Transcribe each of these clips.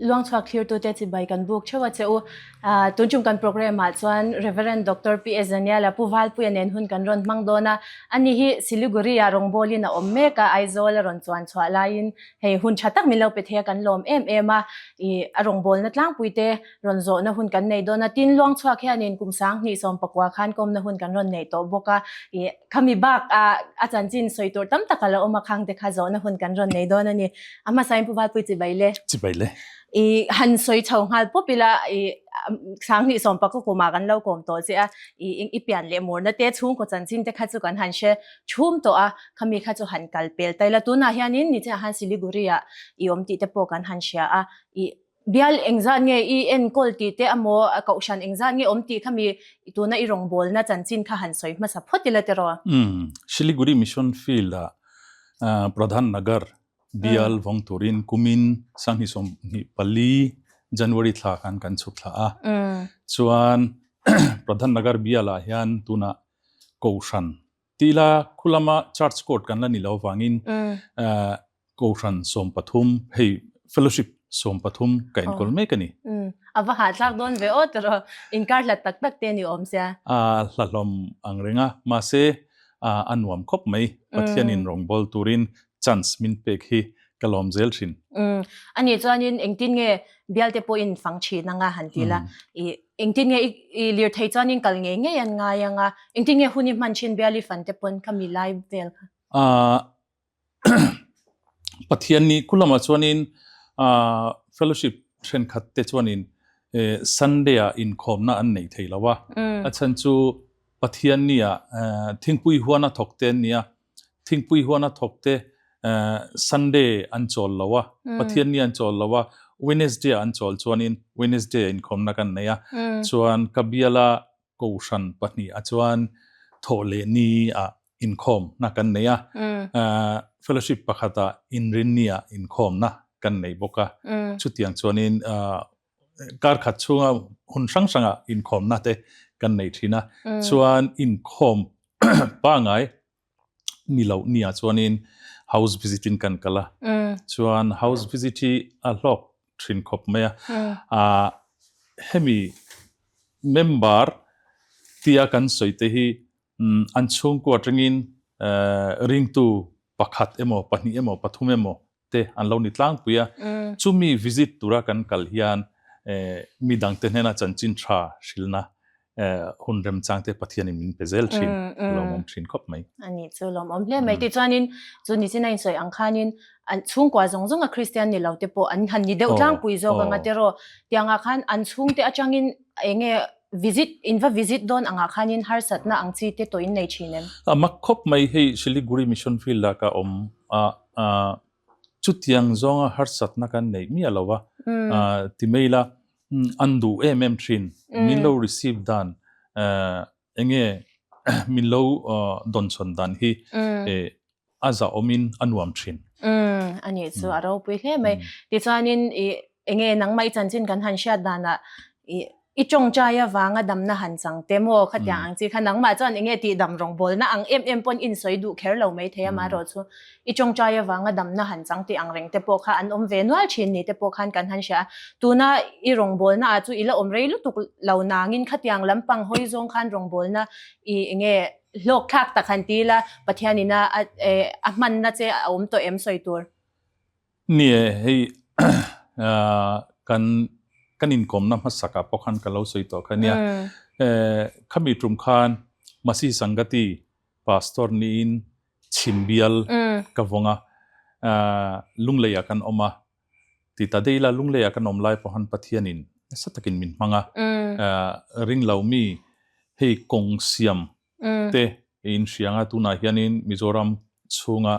Luangchhuak thlirtute chibai kan buk theuh a che u. Tun tum kan programme ah chuan Rev. Doctor PS Zaniala Pu Valpuia nen hun kan rawn hmang dawn a. Ani hi Siliguri ah rawngbawlin a awm mek a, Aizawl a rawn chuan chhuah laiin hei hun tha tak min lo pe thei a kan lawm em em a. Ih a rawngbawlna tlangpui te rawn zawhna hun kan nei dawn a. Tin, Luangchhuak hianin kum 2019 khan kawmna hun kan rawn nei tawh bawk a. Ih khami bak ah a chanchin sawi tur tam tak a la awm a, khang te kha zawhna hun kan rawn nei dawn a ni. A hmasain Pu Valpui chibai le. Chibai le. I han sawi chho nghal pawp ila i 2019 kumah kan lo kawm tawh che a, i i pian leh murna te chhungkaw chanchin te kha chu kan han hre thum tawh a, khami kha chu han kal pel ta ila. Tunah hianin nichiah han Siliguri ah i awm tih te pawh kan han hria a, i bial engzat nge i enkawl tih te emaw kohhran engzat nge awm tih khami tuna i rawngbawlna chanchin kha han sawi hmasa phawt ila tiraw? Umm, Siliguri Mission Field ah Pradhan Nagar bial vawng turin kumin 2024 January thla khan kan chhuk thla a. Chuan Pradhan Nagar bial ah hian tunah Kohhran tila khulama Church Court kan la ni lo avangin Kohhran 13 hei Fellowship 13 ka enkawl mek a ni. A va hahthlak dawn ve aw tiraw inkar hlat tak tak te ni awm sia. A hlahlawm ang reng a, mahse a nuam khawp mai. Pathianin rawngbâwl turin chance min pek hi ka lawm zel thin. A nih chuanin engtin nge bialte pawhin fang thin anga han ti la, i engtin nge i lirthei chuanin kal ngei ngei an ngai anga, engtin nge hun i hman thin bial i fan te pawn kha mi lai vel kha? Pathian ni khu lamah chuanin fellowship thenkhat te chuanin Sunday ah inkhawmna an nei thei lo a, a chhan chu Pathian ni ah thingpui huana thawk te an nia, thingpui huana thawk te Sunday an chawl lo a, Pathian ni an chawl lo a, Wednesday ah an chawl chuanin Wednesday ah inkhawmna kan nei a, chuan ka biala Kohhran pahnihah chuan thawh leh ni ah inkhawmna kan nei a, fellowship pakhatah inrinni ah inkhawmna kan nei bawk a. Chutiang chuanin kar khat chhunga hun hrang hrangah inkhawmna te kan nei thin a. Chuan inkhawm pangai ni loh ni ah chuanin house visit in kan kal a. Chuan house visit hi a hlawk thin khawp mai a. Hemi member tia kan sawi te hi an chhungkua atangin ringtu pakhat emaw pahnih emaw pathum emaw te an lo ni tlangpui a. Chumi visit tura kan kal hian midangte hnena chanchin tha hrilhna hun remchang te Pathianin min pe zel thin, lawmawm thin khawp mai. A nih chu lawmawm hle mai. Tichuanin chu nichin a insawi ang khanin an chhungkua zawng zawnga Kristian ni lo te pawh an han ni deuh tlangpui zawk anga tiraw. Tiangah khan an chhungte atangin enge visit, in va visit dawn angah khanin harsatna ang chi te tawh in nei thin em? A mak khawp mai hei Siliguri Mission Field ah ka awm a, chutiang zawnga harsatna kan neih miah lo a, ti mai ila an duh em em thin. Min lo receive dan enge min lo dawnchhawn dan hi a zahawmin a nuam thin. A nih chu a ropui hle mai. Tichuanin i enge nangmah i chanchin kan han hriat danah i i tawngtai avanga damna han chang te maw khatiang ang chi kha nangmah chuan enge tihdam rawngbawlna ang em em pawn insawi duh kher lo mai thei a amaherawhchu i tawngtai avanga damna han chang tih ang reng te pawh kha an awm ve nual thin ni te pawh khan kan han hria a. Tuna i rawngbawlna ah chu i la awm rei lutuk lo nangin khatiang lampang hawi zawng khan rawngbawlna i enge Hlawk thlak tak han ti ila, Pathianin a a hmanna che a awm tawh em sawi tur? Ni e, hei kan kan inkawmna hmasakah pawh khan ka lo sawi tawh kha nia. Khami tum khan Masi Sangati Pastor niin chhim bial ka vawng a, Lungleiah kan awm a, Ti ta daih ila Lungleiah kan awm lai pawh han Pathianin nasa takin min hmang a, ring lo mi hei kawng siam te in hriang a, tunah hianin Mizoram chhunga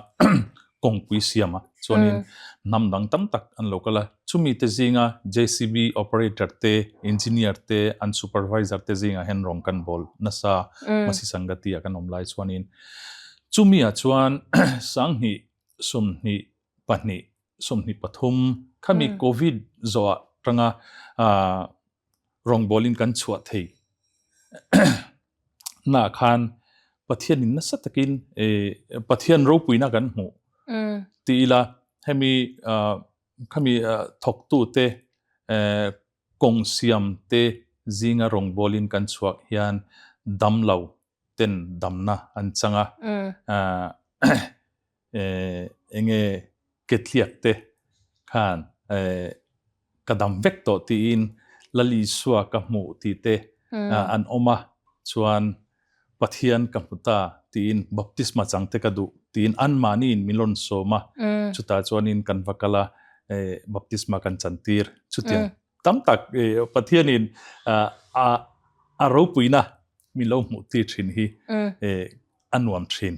kawngpui siam a chuanin hnam dang tam tak an lo kal a, chumi te zinga JCB operator te, engineer te, an supervisor te zingah hian rawng kan bawl nasa Masi Sangati ah kan awm lai chuanin chumi ah chuan 20 22 23 khami Covid zawh ah tanga rawngbawlin kan chhuah thei na khan Pathian in nasa takin Pathian ropuina kan hmuh ti ila hemi khami thawktu te. Kawng siam te zinga rawngbawlin kan chhuak hian damlo ten damna an chang a, enge ketliak te khan ka dam vek tawh tiin Lal Isua ka hmuh tih te an awm a, chuan Pathian ka hmu ta tiin baptisma chang te ka duh tiin anmahniin min rawn sawm a, chutah chuanin kan va kal a, baptisma kan chantir. Chutiang tam tak Pathianin a ropuina min lo hmuh tir thin hi a nuam thin.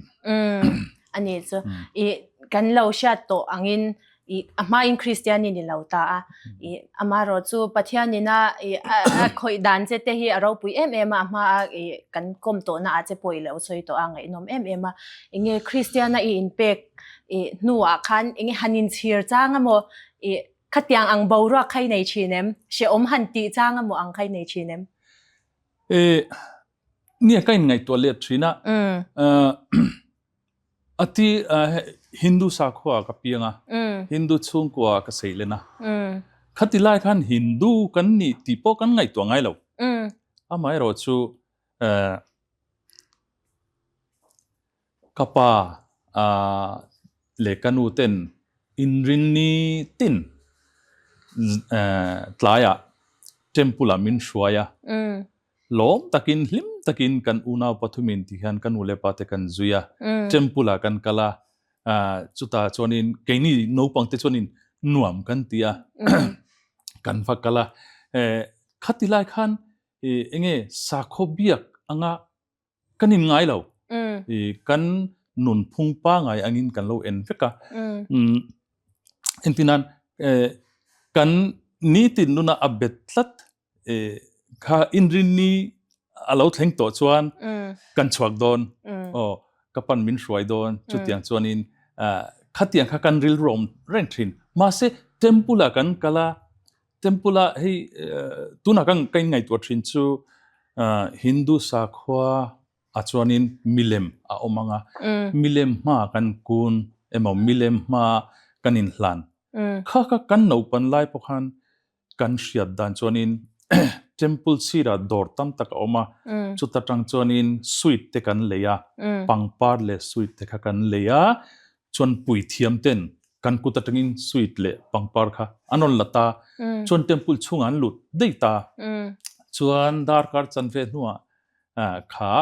A ni chu i kan lo hriat tawh angin i a hmain Kristian i ni lo ta a, i amaherawh chu Pathianin a i a khawih dan che te hi a ropui em em a, a hma a i kan kawm tawhna ah che pawh i lo sawi tawh a ngaihnawm em em a. Enge Kristiana i inpek i hnuah khan enge han inchhir chang emaw i khatiang ang boruak kha i nei thin em? Hrehawm han tih chang emaw ang kha i nei thin em? E Nia ka inngaihtuah let thin a. A ti Hindu sakhua ka piang a, Hindu chhungkua ka seilen a. Khati lai khan Hindu kan nih tih pawh kan ngaihtuah ngai lo. Amaherawh chu Ka pa leh ka nu ten inrinni tin tlaiah temple ah min hruai a, lawm takin hlim takin kan unau pathumin ti hian ka nu leh pa te kan zui a, temple ah kan kal a, chutah chuanin keini naupang te chuanin nuam kan ti a, kan va kal a, khati lai khan enge sakhaw biak anga Kan in ngai lo. I kan nunphung pangai angin kan lo en vek a. Engtinan kan nitin nuna a bet tlat kha inrinni a lo thleng tawh chuan kan chhuak dawn. Aw ka pan min hruai dawn chutiang chuanin khatiang kha kan rilru awm reng thin. Mahse temple ah kan kal a Temple ah hei tunah kan ka inngaihtuah thin chu Hindu sakhua ah chuanin milem a awm ang a, milem hma kan kun emaw milem hma kan inhlan. Kha kha kan naupan lai pawh khan kan hriat dan chuanin temple sirah dawr tam tak a awm a, chuta tang chuanin sweet te kan lei a, pangpar leh sweet te kha kan lei a, chuan puithiam ten kan kut atangin sweet leh pangpar kha an rawn la ta, chuan temple chhungah an lut daih ta, chuan darkar chanve hnuah kha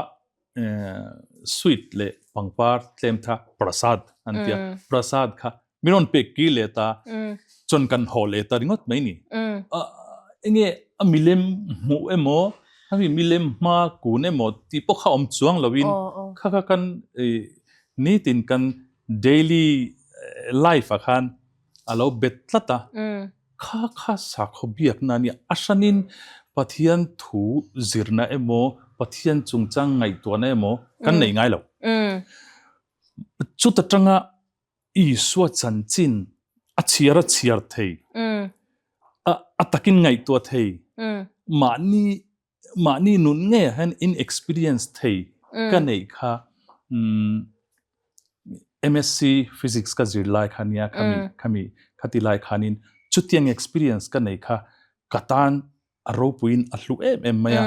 sweet leh pangpar tlem kha prasad an tia, prasad kha min rawn pek kir leh ta, chuan kan haw leh ta ringawt mai ni. Enge a milem hmuh emaw hemi milem hma kun emaw tih pawh kha awm chuang loin kha kha kan Nitin kan daily life ah khan a lo bet tlat a, kha kha sakhaw biakna a nia, a hranin Pathian thu zirna emaw Pathian chungchang ngaihtuahna emaw kan nei ngai lo. Chuta tanga Isua chanchin a chhiar a chhiar thei, a takin ngaihtuah thei, mahni mahni nun ngeiah hian in experience thei ka neih kha MSc physics ka zir lai kha nia khami khami khati lai khanin chutiang experience ka nei kha ka tan a ropuiin a hlu em em mai a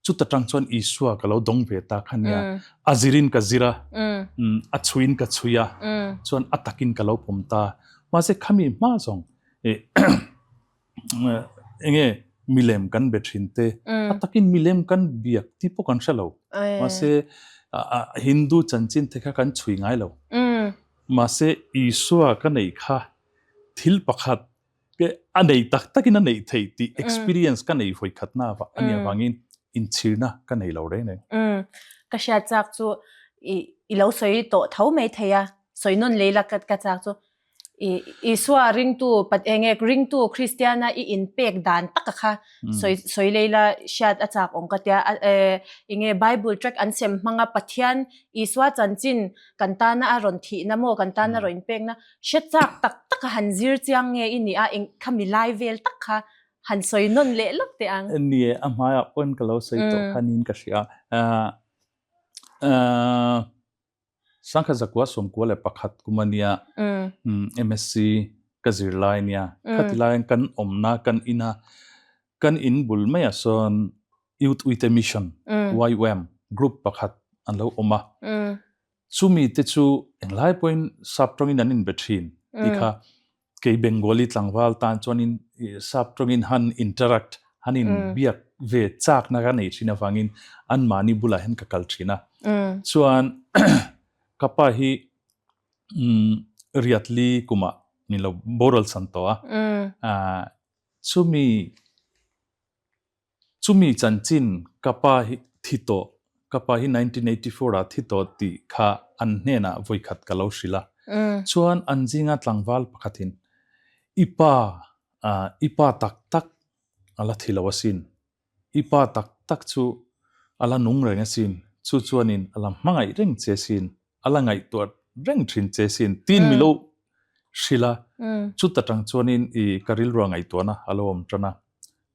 chuta tang chuan Isua ka lo dawng ve ta kha nia a zirin ka zir a a chhuiin ka chhui a chuan a takin ka lo pawm ta mahse khami hma zawng enge milem kan be thin te a takin milem kan biak tih pawh kan hre lo mahse Hindu chanchin te kha kan chhui ngai lo mahse Isua ka neih kha thil pakhat a nei tak takin a neih theih tih experience ka nei vawi khat na a nih avangin inchhirna ka nei lo reng reng. Ka hriat chak chu i lo sawi tawh tho mai thei a sawi nawn lei la ka chak chu Isua ringtu enge ringtu Kristiana i inpek dan taka kha sawi sawi leila hriat a chak awm ka tia enge Bible track an sem hmanga Pathian Isua chanchin kan tana a rawn thihna maw kan tana rawn inpekna hre chak tak taka han zir chiang nge i nih a eng khami lai vel tak kha han sawi nawn leh lawk teh ang. Ni e, a hmaiah pawn ka lo sawi tawh kha niin ka hria. Sangkhat zakua 91 kum a nia, MSc. ka zir lai nia. Khati laiin kan awmna kan ina kan in bul maiah sawn Youth Uite Mission, YUM, group pakhat an lo awm a. Chumi te chu englai pawhin sap tawngin an inbe thin tih kha kei Bengali tlangval tan chuanin sap tawngin han interact, han inbiak ve chakna ka nei thin avangin anmahni bulah hian ka kal thin a. Chuan ka pa hi Riatli kumah min lo boral san tawh a, chumi Chumi chanchin ka pa hi thi tawh, ka pa hi 1984 ah thi tawh tih kha an hnenah vawikhat ka lo hrilh a. Chuan an zinga tlangval pakhatin, I pa, i pa tak tak a la thi lo asin. I pa tak tak chu a la nung reng asin. Chu chuanin a la hmangaih reng che asin, a la ngaihtuah reng thin che asin tiin mi lo hrilh a. Chuta tang chuanin i ka rilrua ngaihtuahna a lo awm tan a.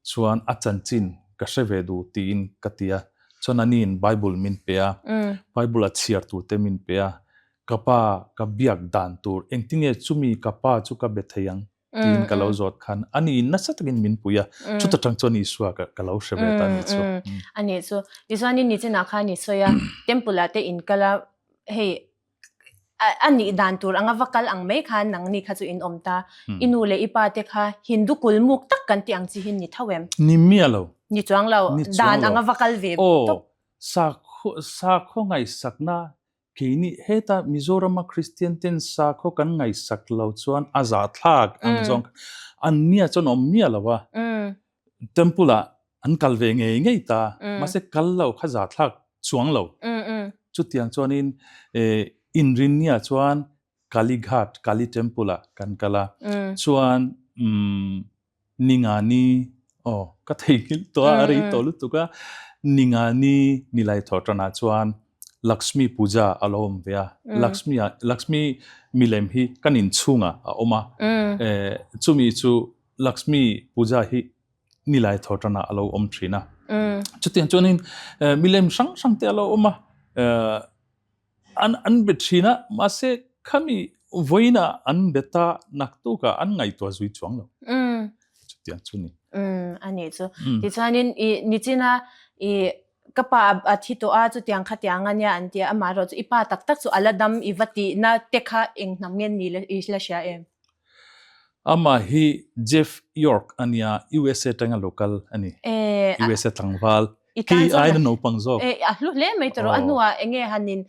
Chuan a chanchin ka hre ve duh tiin ka ti a, chuan aniin Bible min pe a, Bible a chhiar tur te min pe a, ka pa ka biak dan tur engtinge chumi ka pa chu ka be thei ang tiin ka lo zawt khan aniin nasa takin min pui a, chuta tang chuan Isua ka lo hre ve ta a nih chu. A nih chu. Tichuanin nichinah khan i sawi a, Temple ah te in kal a, hei A nih dan tur anga va kal ang mai khan nangni kha chu in awm ta. I nu leh i pa te kha Hindu kulmuk tak kan tih ang chi hi ni tho em? Ni miah lo. Ni chuang lo. Ni chuang lo. Dan anga va kal ve tawp. Aw, sakhaw, sakhaw ngaihsakna keini heta Mizorama Kristian ten sakhaw kan ngaihsak lo chuan a zahthlak ang zawng kha an nia chuan awm miah lo a. Temple ah an kal ve ngei ngei ta, mahse kal lo kha zahthlak chuang lo. Chutiang chuanin Inrinnia chuan Kali Ghat, Kali Temple ah kan kal a, chuan Ningani, aw ka theihnghilh tawh a, a rei tawh lutuk a, Ningani nilai thawh tanah chuan Lakshmi Puja a lo awm ve a, Lakshmi ah, Lakshmi milem hi kan inchhungah a awm a, chumi chu Lakshmi Puja hi nilai thaw tanah a lo awm thin a. Chutiang chuanin milem hrang hrang te a lo awm a, an an be thin a, mahse khami vawiinah an be ta naktukah an ngaihtuah zui chuang lo. Chutiang chu ni. A nih chu. Tichuanin i nichina i ka pa a thi tawh a chutiang khatiang a nia an ti a, amaherawhchu i pa tak tak chu a la dam i va tihna te kha eng hnam nge ni le i la hria em? Amah hi Jeff York a nia, USA atanga lo kal a ni. USA tlangval. Kei aiin a naupang zawk. A hlu hle mai tawh rawh. A hnuah eng nge han in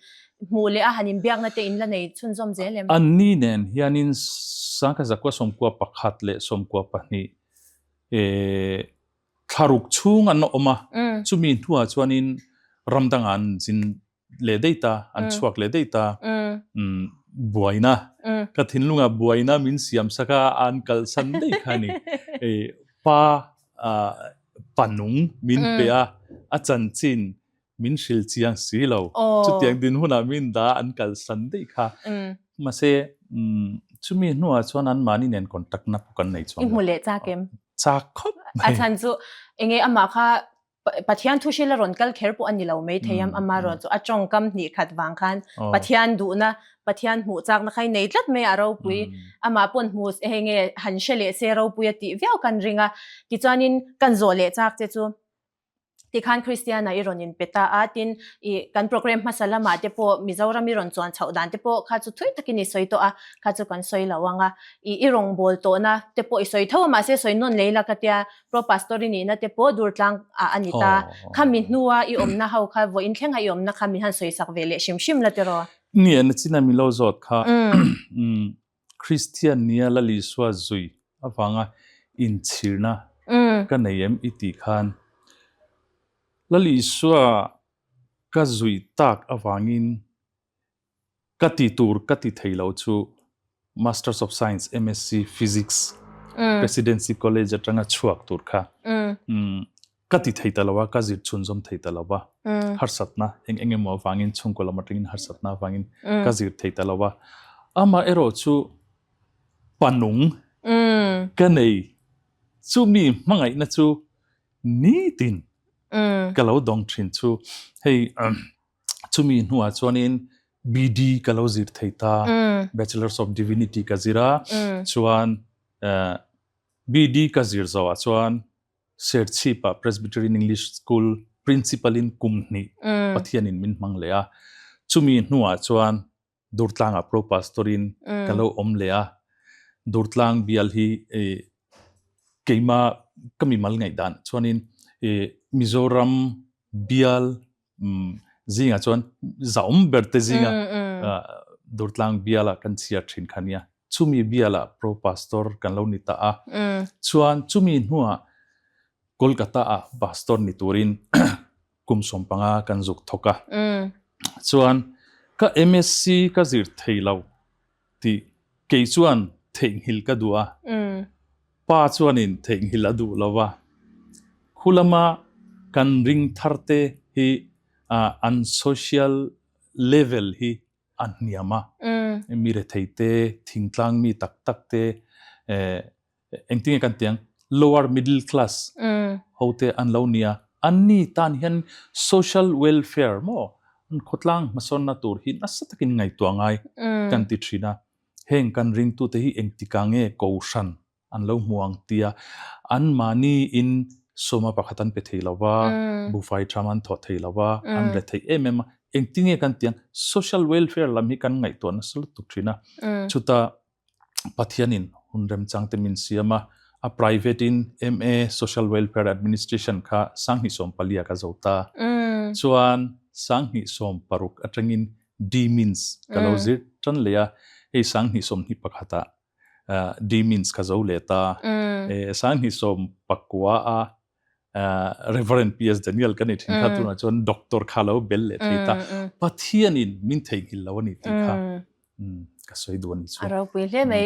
hmuh leh a han inbiakna te in la nei chhunzawm zel em? Anni nen hianin Sangkazakua 11 leh 12 thlaruk chhung an awm a, chumi hnuah chuanin ram dangah an zin leh daih ta, an chhuak leh daih ta, buaina, ka thinlungah buaina min siam sak a, an kalsan daih kha a ni. Pa panung min pe a, a chanchin min hrilh chiang si lo. Chutiang dinhmunah min dah an kalsan daih kha. Mahse, chumi hnuah chuan anmahni nen contact na pawh kan nei chuang lo. I hmu leh chak em? Chak khawp mai. A chhan chu enge amah kha Pathian thu hril a rawn kal kher pawh a ni lo mai thei a, amaherawh chu a tawngkam hnih khat vang khan Pathian duhna, Pathian hmuh chakna kha i nei tlat mai a ropui. Amah pawn hmu hei nge han hre leh se ropui a tih viau kan ring a. Tichuanin kan zawh leh chak che chu tikhan Kristiana i rawn inpe ta a, tin i kan programme hmasa lamah te pawh Mizoram i rawn chuan chhoh dan te pawh kha chu thui takin i sawi tawh a, kha chu kan sawi lo ang a. I i rawngbâwl tawhna te pawh i sawi tho a, mahse sawi nawn lei la ka tia. Pro Pastor i nihna te pawh Durtlang ah a ni ta. Khami hnua i awmna ho kha vawiin thlenga i awmna kha min han sawisak ve leh hrim hrim la tiraw? Ni a, nachina min lo zawt kha Kristian nia Lal Isua zui avanga inchhirna ka nei em i tih khan Lal Isua ka zui tak avangin Ka ti tur ka ti thei lo chu Masters of Science, MSc, Physics, Presidency College atanga chhuak tur kha ka ti thei ta lo a, ka zir chhunzawm thei ta lo a. Harsatna eng eng emaw avangin chhungkaw lam atangin harsatna avangin ka zir thei ta lo a. Amaherawh chu panung ka nei chumi hmangaihna chu nitin ka lo dawng thin chu hei Chumi hnuah chuanin BD ka lo zir thei ta, Bachelors of Divinity ka zir a, chuan. BD ka zir zawhah chuan Serchhip-ah Presbyterian English School Principal-in kum hnih Pathianin min hmang leh a. Chumi hnuah chuan Durtlangah Pro Pastor-in ka lo awm leh a. Durtlang bial hi keima ka mimal ngaihdan chuanin Mizoram bial zingah chuan zahawm ber te zinga Durtlang biala kan chhiar thin kha nia. Chumi biala Pro Pastor kan lo ni ta a. Chuan chumi hnuah Kolkata ah Pastor ni turin kum 15 kan zuk thawk a. Chuan ka MSc ka zir thei lo tih kei chuan theihnghilh ka duh a. Pa chuanin theihnghilh a duh lo va. Khu lama kan ring thar te hi an social level hi a hniam a. Mi rethei te, thingtlang mi tak tak te engtinge kan tih ang lower middle class ho te an lo nia. Anni tan hian social welfare maw an khawtlang hmasawnna tur hi nasa takin ngaihtuah ngai kan ti thin a. Heng kan ringtute hi engtikah nge kohhran an lo hmu ang tia anmahni in sawma pakhat an pe thei lo va, buhfai tham an thawh thei lo va, an re thei em em a. Engtinge kan tih ang social welfare lam hi kan ngaihtuah nasa lutuk thin a. Chuta Pathianin hun remchang te min siam a, a private in MA Social Welfare Administration kha 2014 ah ka zo ta. Chuan 2016 atangin D-Mins ka lo zir tan leh a, hei 2021 ah D-Mins ka zo leh ta. 2019 a Reverend PS Daniel ka ni thin kha tunah chuan Doctor kha lo bel leh thei ta. Pathianin min theihnghilh lo a ni tih kha ka sawi duh a ni chu. A ropui hle mai.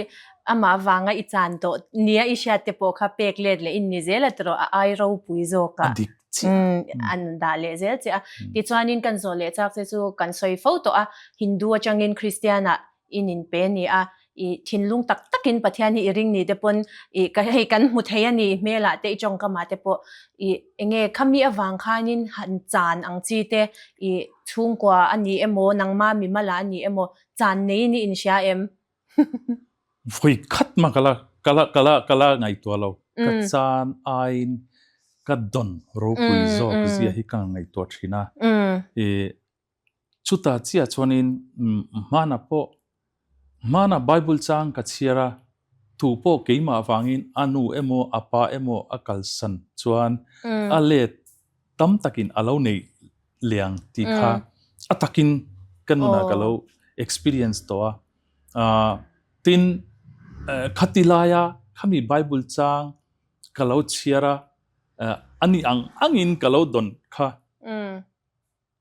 Amah vanga i chan tawh nia i hriat te pawh kha pek let leh in ni zel a tiraw a ai ropui zawk a. A dik chiah. An dah leh zel che a. Tichuanin kan zawh leh chak che chu kan sawi fo tawh a, Hindu atangin Christian ah in in pe a ni a, i thinlung tak takin Pathian hi i ring ni te pawn i ka hei kan hmu thei a ni i hmelah te i tawngkamah te pawh i enge khami avang khanin han chan ang chi te i chhungkua a ni emaw nangma mimala a ni emaw chan neiin i inhria em? Vawi khat mah ka la ka la ka la ka la ngaihtuah lo. Ka chan aiin ka dawn ropui zawk zia hi ka ngaihtuah thin a. I Chutah chiah chuanin hmana pawh hmana Bible chang ka chhiar a, tu pawh keimah avangin a nu emaw a pa emaw a kalsan chuan a let tam takin a lo nei liang tih kha a takin ka nunah ka lo experience tawh a. Tin, khati laia khami Bible chang ka lo chhiar a, ani ang angin ka lo dawn kha.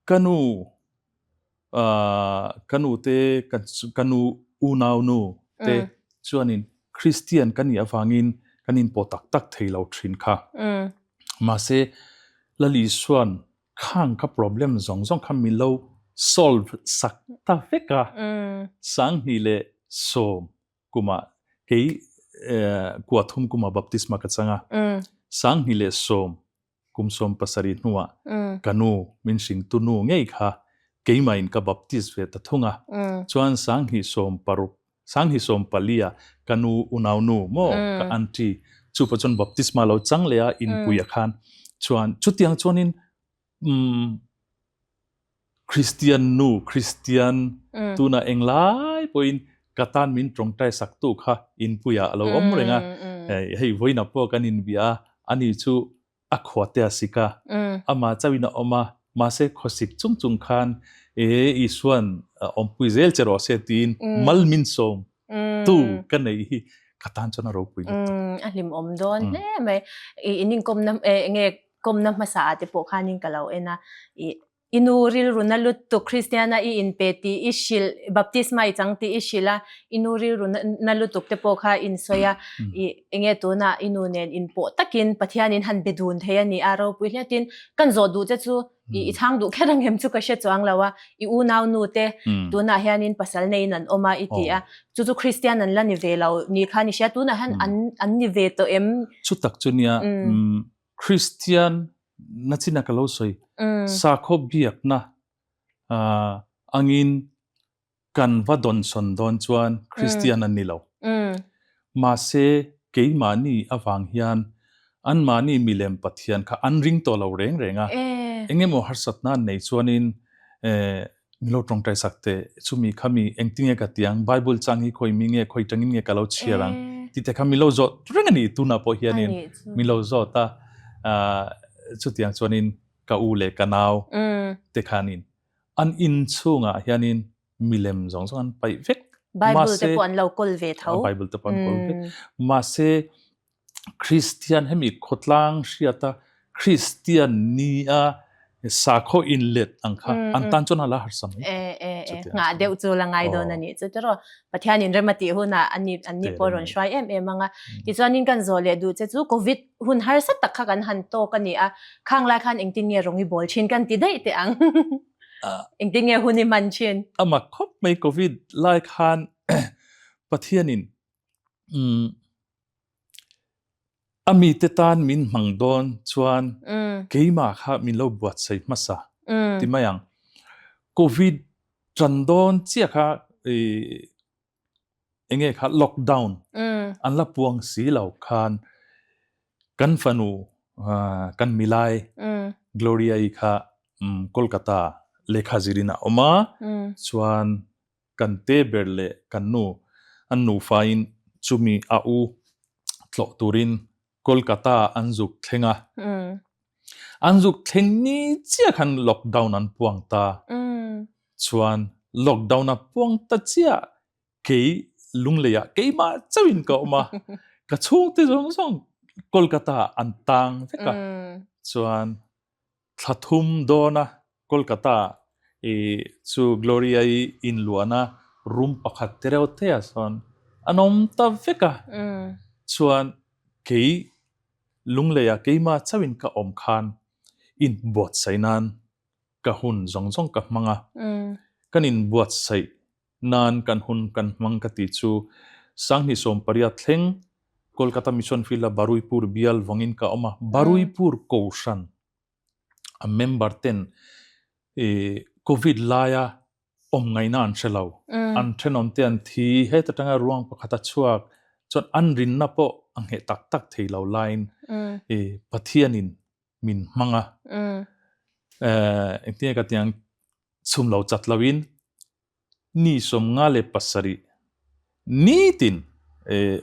Ka nu, ka nu te, ka nu unau nu te chuanin Kristian ka nih avangin kan inpawh tak tak thei lo thin kha. Mahse, Lal Isua'n khang kha problem zawng zawng kha min lo solve sak ta vek a, 2010 kumah kei kuathum kumah baptisma ka chang a, 2010 Kum 70 hnuah ka nu min hringtu nu ngei kha keimahin ka baptist ve ta thung a. Chuan 2016, 2014 ah ka nu unaunu maw ka aunty chu pawh chuan baptisma lo chang leh a inpui a khan chuan chutiang chuanin umm Kristian nu Kristian tunah englai pawhin ka tan min tawngtai saktu kha inpuiah a lo awm reng a, hei vawiinah pawh kan inbia a, ani chu a khuate a sik a, amah chauhin a awm a, mahse khawsik chung chung khan e Isuan awmpui zel che rawh se tiin mal min sawm tu ka nei hi ka tan chuan a ropui lutuk. A hlimawm dawn hle mai. I in inkawmna enge kawmna hmasa ah te pawh khanin ka lo en a, i I nu rilru na lutuk Kristiana i inpe tih i hrilh, baptisma i chang tih i hrilh a, i nu rilru na lutuk te pawh kha in sawi a, i enge tunah i nu nen inpawh takin Pathianin han be dun thei a ni a, ropui hle tin kan zawh duh che chu i chhang duh kher ang em chu ka hre chuang lo a, i unau nu te tunah hianin pasal neiin an awm a i ti a, chu chu Kristian an la ni ve lo ni khan i hria, tunah hian an an ni ve tawh em? Chutak chu nia Kristian nachina ka lo sawi sakhaw biakna angin kan va dawnsawn dawn chuan Kristian an ni lo. Mahse. keimahni avang hian anmahni milem Pathian kha an ring tawh lo reng reng a. Engemaw harsatna an nei chuanin min lo tawngtai sak teh, chumi kha mi engtinge ka ti ang, Bible chang hi khawi mi nge, khawi tangin nge ka lo chhiar ang tih te kha min lo zawt reng a ni tunah pawh hianin min lo zawt a. Chutiang chuanin ka u leh ka nau te khanin an inchhungah hianin milem zawng zawng an paih vek. Bible te pawh an lo kawl ve tho. Bible te pawh an kawl vek. Mahse Kristian hemi khawtlang hriata Kristian nia sakhaw inlet ang kha an tan chuan a la harsa mai. E e e ngah deuh chu la ngai dawn a nih chu tiraw. Pathianin rem a tih hunah ani anni pawh rawn hruai em em ang a. Tichuanin kan zawh leh duh che chu Covid hun harsa tak kha kan han tawk a ni a. Khang lai khan engtin nge rawng i bawl thin kan ti daih teh ang. Engtin nge hun i hman thin? A mak khawp mai Covid lai khan Pathianin a mite tan min hmang dawn chuan keimah kha min lo buatsaih hmasa ti mai ang. Covid tan dawn chiah kha enge kha lockdown an la puang si lo khan kan fanu kan milai Gloria-i kha Kolkata lehkha zirin a awm a, chuan kan te ber leh kan nu an nufain chumi a u tlawh turin Kolkata an zuk thleng a. An zuk thleng ni chiah khan lockdown an puang ta. Chuan lockdown a puang ta chiah kei Lungleiah keimah chauhin ka awm a. Ka chhungte zawng zawng Kolkata an tang vek a. Chuan thla thum dawna Kolkata i chu Gloria-i inluahna room pakhat te reuh te ah sawn an awm ta vek a. Chuan kei Lungleiah keimah chauhin ka awm khan inbuatsaih nan ka hun zawng zawng ka hmang a. Kan inbuatsaih nan kan hun kan hmang ka tih chu Sanghnih 18 thleng Kolkata Mission Field-a Baruipur bial vawngin ka awm a. Baruipur Kohhran a member ten Covid laia awm ngaihna an hre lo. An thenawm te an thi, heta tanga ruang pakhat a chhuak chuan an rinna pawh a ngheh tak tak thei lo laiin Pathianin min hmang a. Engtin nge ka tiang chhum lo chat loin Ni 57 nitin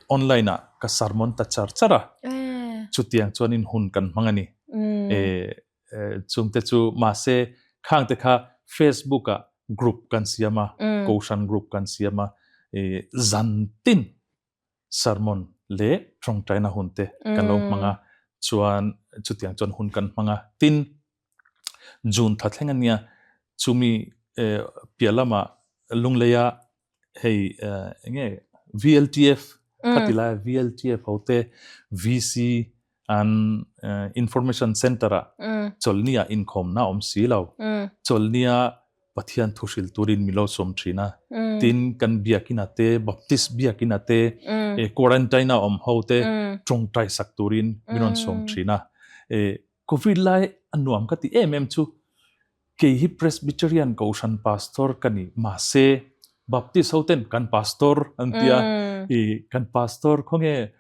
online ah ka sermon ta char char a, chutiang chuanin hun kan hmang a ni. Chungte chu mahse khangte kha Facebook ah group kan siam a, Kohhran group kan siam a, zantin sermon leh tawngtaina hun te kan lo hmang a, chuan chutiang chuan hun kan hmang a. Tin, June thla thleng a nia, chumi piah lamah Lungleia hei eng nge VLTF kha ti lai VLTF ho te VC an information center ah chawlhni ah inkhawmna a awm si lo. Chawlhni ah Pathian thu hril turin min lo sawm thin a. Tin, kan biakina te, Baptist biakina te, quarantine a awm ho te tawngtai sak turin min rawn sawm thin a. Covid lai a nuam ka ti em em chu kei hi Presbyterian Kohhran Pastor ka ni mahse Baptist ho ten kan Pastor an ti a, i kan Pastor khawnge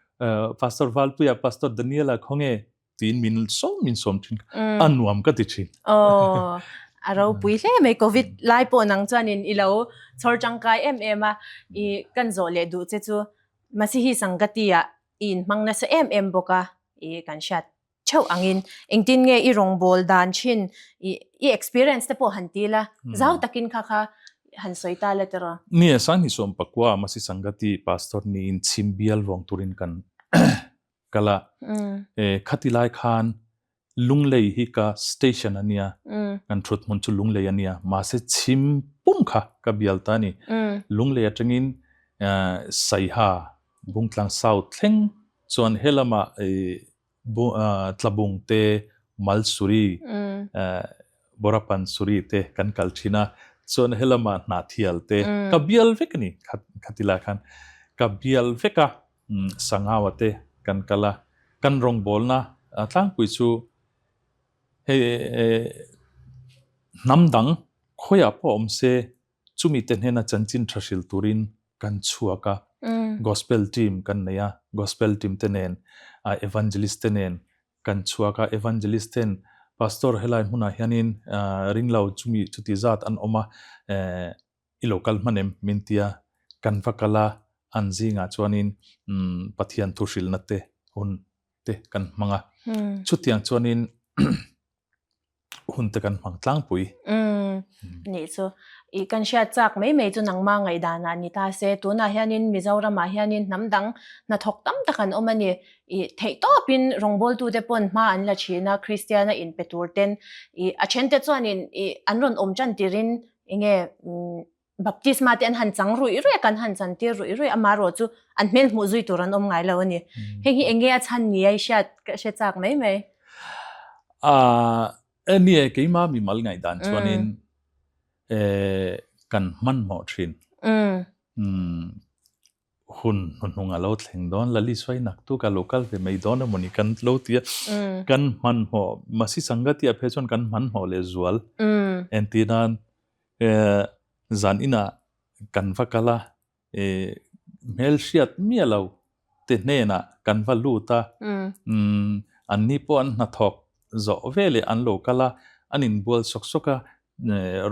Pastor Valpuia, Pastor Daniela khawnge tiin min sawm min sawm thin a nuam ka ti thin. Aw a ropui hle mai Covid lai pawh nang chuanin i lo chhawr tangkai em em a, i kan zawh leh duh che chu Masihi Sangati ah i inhmang nasa em em bawk a, i kan hriat theuh angin engtin nge i rawngbâwl dan thin i i experience te pawh han ti la, zau takin kha kha han sawi ta la tiraw? Ni a, Sanghni Sawmpakua Masi Sangati Pastor niin chhim bial vawng turin kan kal a. Khati lai khan Lunglei hi ka station a nia, kan thut hmun chu Lunglei a nia, mahse chhim pum kha ka bial ta a ni. Lunglei atangin Saiha, Bungtlang South thleng chuan helamah Tlabung te, Malsuri, Borapansuri te kan kal thin a, chuan helamah Hnahthial te ka bial vek a ni khati lai khan ka bial vek a, Sangaua te kan kal a, kan rawngbawlna tlangpui chu hei hnam dang khawiah pawh awm se chumi te hnena chanchin tha hril turin kan chhuak a. Gospel team kan nei a, gospel team te nen, evangelist te nen kan chhuak a, evangelist ten pastor helai hmunah hianin ringlo chumi chuti zat an awm a, i lo kal hman em min tia kan va kal a, an zingah chuanin Pathian thu hrilhna te hun te kan hmang a, chutiang chuanin hun te kan hmang tlangpui. Umm nih chu. I kan hriat chak mai mai chu nangma ngaihdanah ni ta se, tunah hianin Mizoramah hianin hnam dang hnathawk tam tak an awm a ni. I theih tawpin rawngbawltute pawn hma an la thin a, Kristiana inpe tur ten i a thente chuanin i an rawn awm tan tirin enge Baptisma te an han chang ruih ruih a, kan han chan tir ruih ruih a, amaherawh chu an hmel hmuh zui tur an awm ngai lo a ni. Hei hi eng nge a chhan ni a i hriat ka hre chak mai mai. Aaa nia keima mimal ngaihdan chuanin kan hmanhmawh thin. Hun hnuhnung a lo thleng dawn, Lali sawi naktuk a lo kal ve mai dawn emaw ni kan lo ti a, kan hmanhmawh, Masi Sangati ah phei chuan kan hmanhmawh leh zual. Entir nan zan inah kan va kal a, hmel hriat miah lo te hnenah kan va lut a, anni pawh an hnathawk zawh veleh an lo kal a, an inbual sawk sawk a,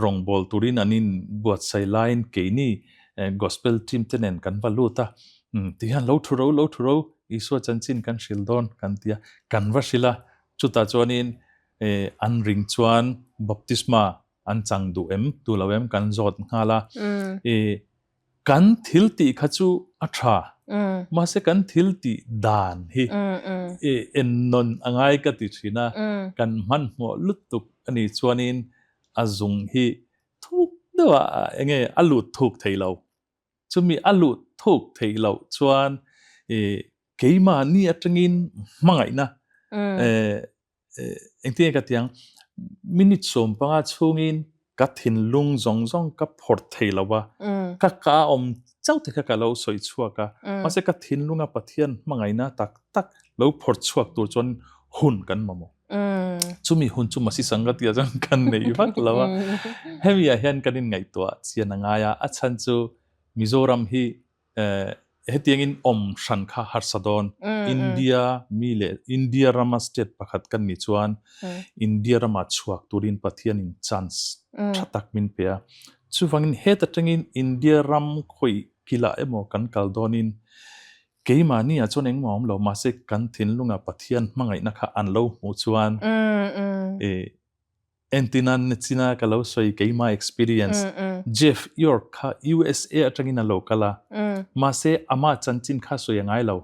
rawngbâwl turin an inbuatsaih laiin keini Gospel team te nen kan va lut a, tihian lo thu ro, lo thu ro, Isua chanchin kan hrilh dawn kan ti a, kan va hrilh a, chutah chuanin an ring chuan baptisma an chang duh em, duh lo em kan zawt nghal a, Kan thil tih kha chu a tha, mahse kan thil tih dan hi ennawn a ngai ka ti thin a, kan hmanhmawh lutuk a nih chuanin a zung hi thuk deuh a enge a lut thuk thei lo. Chumi a lut thuk theih loh chuan keimahni atangin hmangaihna Engtin nge ka ti ang, minute 15 chhungin ka thinlung zawng zawng ka phawrh thei lo a, ka ka a awm chauh te kha ka lo sawi chhuak a, mahse ka thinlunga Pathian hmangaihna tak tak lo phawrh chhuak tur chuan hun kan mamawh. Chumi hun chu Masi Sangatia chuan kan nei vak lo a, hemi ah hian kan inngaihtuah chian a ngai a, a chhan chu Mizoram hi Hetiangin awm hran kha harsa dawn. India mi leh India rama state pakhat kan nih chuan India rama chhuak turin Pathianin chance tha tak min pe a. Chuvangin het atangin India ram khawih kilah emaw kan kal dawnin keimahni ah chuan engmah awm lo mahse kan thinlunga Pathian hmangaihna kha an lo hmuh chuan Entina nachina ka lo sawi keima experience Jeff York kha USA atangin a lo kal a, mahse ama chanchin kha sawi a ngai lo.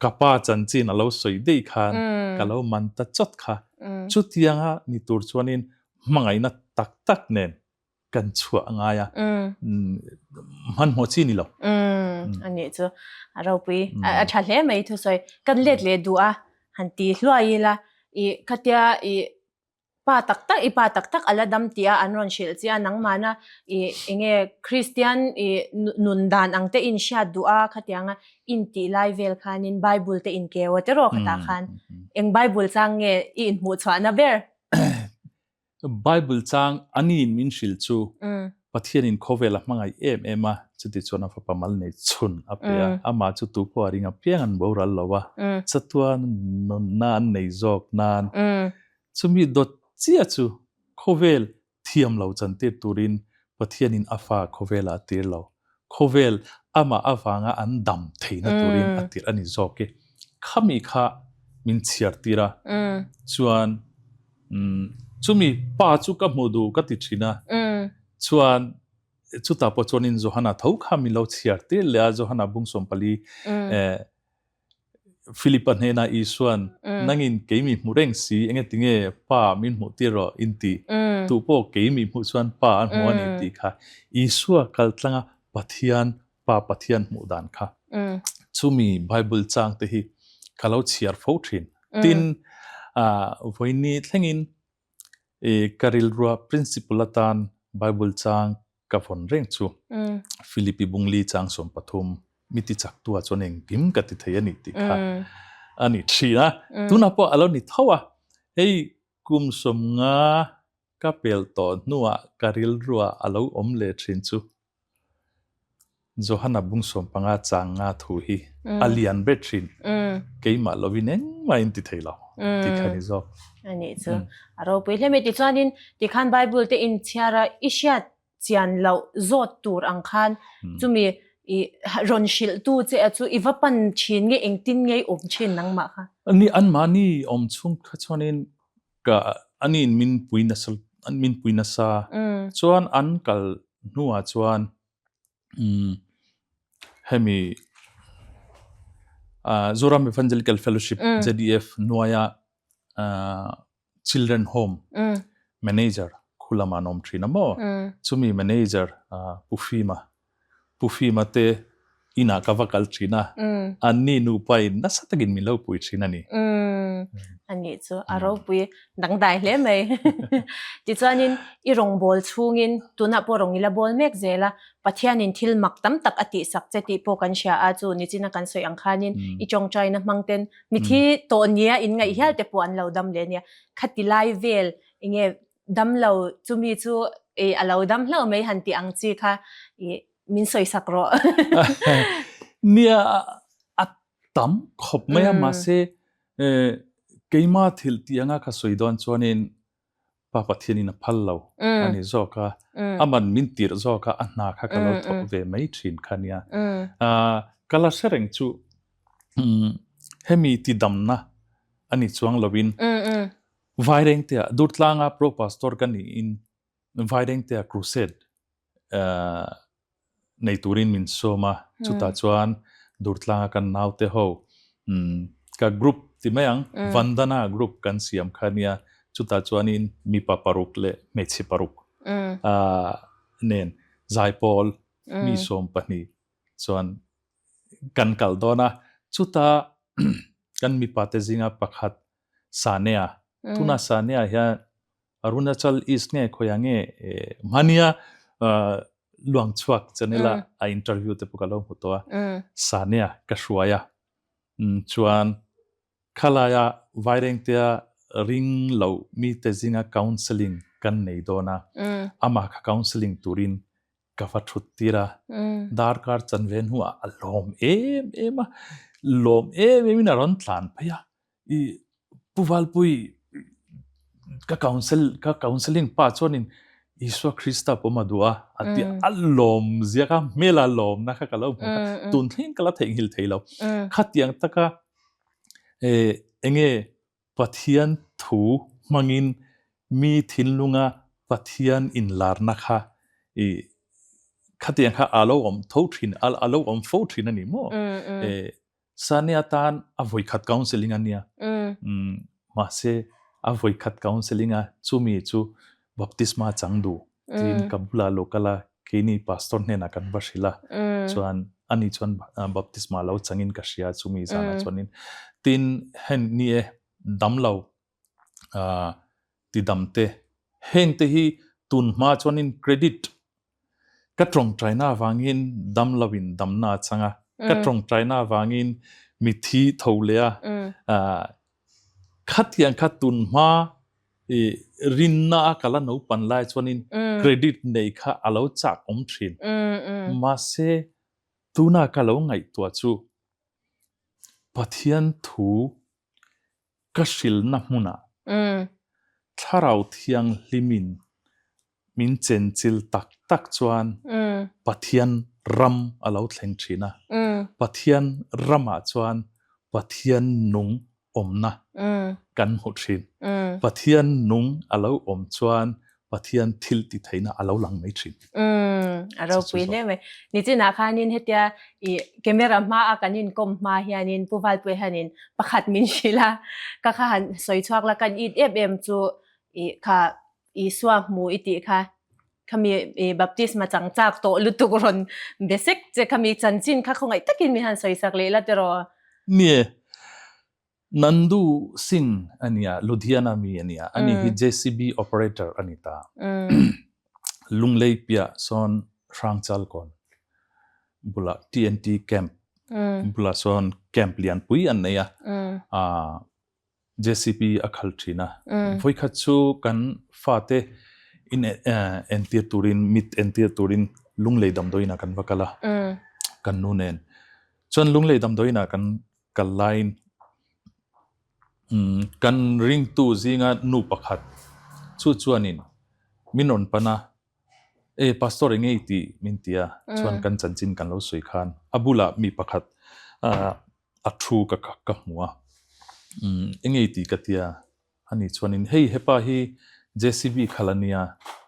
Ka pa chanchin a lo sawi daih khan ka lo man ta chawt kha. Chutianga ni tur chuanin hmangaihna tak tak nen kan chhuah a ngai a, hmanhmawh chi ni lo. A nih chu a ropui a tha hle mai thusawi. Kan let leh duh a han ti hluai ila i khatia i Pa tak tak i pa tak tak a la dam tih a an rawn hrilh che a, nangmahna i enge Kristian i nun dan ang te in hriat duh a khatianga in tih lai vel khanin Bible te in keu a tiraw khatah khan eng Bible chang nge i inhmuh chhuahna ber? Bible chang aniin min hrilh chu Pathianin khawvel a hmangaih em em a, chutichuan a fapa mal nei chhun a pe a, amah chu tu pawh a ring apiang an boral lo a, chatuan nunna an nei zawk nan chumi dawt chiah chu khawvel thiam lo chantir turin Pathianin a fa khawvelah a tir lo. Khawvel amah avanga an dam theihna turin a tirh a ni zawk e. Khami kha min chhiar tir a, chuan chumi pa chu ka hmuh duh ka ti thin a, chuan chutah pawh chuanin Johana tho kha min lo chhiar tir leh a, Johana bung 14 Philip-a hnenah Isua'n, Nangin kei mi hmu reng si, engetinge Pa min hmuh tir rawh in ti? Tu pawh kei mi hmuh chuan Pa a hmu a ni tih kha Isua kal tlanga Pathian, Pa Pathian hmuh dan kha. Chumi Bible chang te hi ka lo chhiar fo thin. Tin, vawiini thlengin ka rilrua principle atan Bible chang ka vawn reng chu Philippi Bungli chang 13 mi ti chak tu ah chuan engkim ka ti thei a ni tih kha a ni thin a. Tunah pawh a lo ni tho a, hei kum 50 ka pel tawh hnuah ka rilruah a lo awm leh thin chu. Johana bungsawm panga chang nga thu hi a lian ber thin. Keimah lovin engmah in ti thei lo tih kha ni zawk. A nih chu. A ropui hle mai. Tichuanin tikhan Bible te in chhiar a, i hriat chian loh zawt tur ang khan chumi i rawn hrilh tu che a chu i va pan thin nge engtin nge i awm thin nangmah kha? Ani anmahni awm chhung kha chuanin ka aniin min pui nasa min pui nasa chuan an kal hnuah chuan hemi Zoram Evangelical Fellowship ZEF hnuaia Children Home Manager khu lamah an awm thin a maw? Chumi Manager Pu Fima, Pu Fima te inah ka va kal thin a, anni nupa in nasa takin min lo pui thin a ni. A nih chu a ropui dangdai hle mai. Tichuanin i rawngbâwl chhungin tunah pawh rawn i la bâwl mek zel a, Pathianin thil mak tam tak a tihsak che tih pawh kan hria a, chu nichina kan sawi ang khanin i tawngtaina hmang ten Mithi tawh nia in ngaih hial te pawh an lo dam leh nia. Khati lai vel enge dam lo chumi chu i a lo dam hlauh mai han tih ang chi kha i min sawi sak rawh. Nia a tam khawp mai a mahse keima thil tih anga ka sawi dawn chuanin Pa Pathianin a phal lo a ni zawk a, aman min tirh zawk a, a hna kha ka lo thawk ve mai thin kha nia. Ka la hre reng chu hemi tidamna a ni chuang loin Vairengtea Durtlanga Pro Pastor ka niin Vairengtea Crusade nei turin min sawm a, chutah chuan Durtlanga kan naute ho ka group ti mai ang, Vandana group kan siam kha nia, chutah chuanin mipa paruk leh hmeichhe paruk nen zaipawl mi 20 chuan kan kal dawn a, chuta kan mipa te zinga pakhat Sanea, tuna Sanea hian Arunachal East nge khawiah nge hmania luangchhuak channel a a interview te pawh ka lo hmu tawh a, Sania ka hruai a, chuan khalaia Vairengtea ring loh mite zinga counselling kan nei dawn a, amah kha counselling turin ka va thut tir a, darkar chanve hnuah a lawm em em a, lawm em em in a rawn tlan phei a, I Pu Valpui ka council ka counseling pa chuanin Isua Krista pawm a duh a a ti a lawm zia kha hmel a lawmna kha ka lo hmu kha tun thleng ka la theihnghilh thei lo. Khatiang taka enge Pathian thu hmangin mi thinlunga Pathian inlarna kha i khatiang kha a lo awm tho thin a lo awm fo thin a ni maw? Sania tan a vawikhat counselling a nia. Mahse a vawikhat counselling a chumi chu baptisma chang duh tiin ka bulah lo kal a, keini pastor hnenah kan va hrilh a, chuan ani chuan baptisma lo changin ka hria chumi zanah chuanin. Tin hen ni e damlo tidamte hengte hi tun hma chuanin credit ka tawngtaina avangin damlo in damna a chang a, ka tawngtaina avangin mithi tho leh a, khatiang kha tun hma i rinna a kala naupan lai chuanin credit nei kha a lo chak awm thin. Mahse tuna ka lo ngaihtuah chu Pathian thu Ka hrilhna hmunah Thlarau Thianghlimin min chenchil tak tak chuan Pathian ram a lo thleng thin a. Pathian ramah chuan Pathian nung awmna kan hmu thin. Pathian nung a lo awm chuan Pathian thil ti theihna a lo lang mai thin. A ropui hle mai. Nichinah khanin hetia i camera hma a kan inkawm hma hianin Pu Valpuia hianin pakhat min hrilh a, ka kha han sawi chhuak la kan it em em chu i kha Isua hmu i tih kha khami i baptisma chang chak tawh lutuk rawn be sek che khami chanchin kha khawngaih takin min han sawi sak leh la tiraw. Nie, Nandu Singh a nia, Ludhiana mi a nia, ani hi JCB operator a ni ta. Lunglei piah sawn Hrangchalkawn bulah TNT camp bulah sawn camp lianpui an nei a, JCB a khal thin a. Vawikhat chu kan fate in entir turin, mit entir turin. Lunglei damdawiinah kan va kal a, kan nu nen. Chuan Lunglei damdawiinah kan kal laiin kan ringtu zinga nu pakhat chu chuanin min rawn pan a, E Pastor eng nge i tih? min ti a, chuan kan chanchin kan lo sawi khan a bulah mi pakhat a thu ka ka hmu a, eng nge i tih ka ti a, ani chuanin hei hepa hi JCB khalh a nia,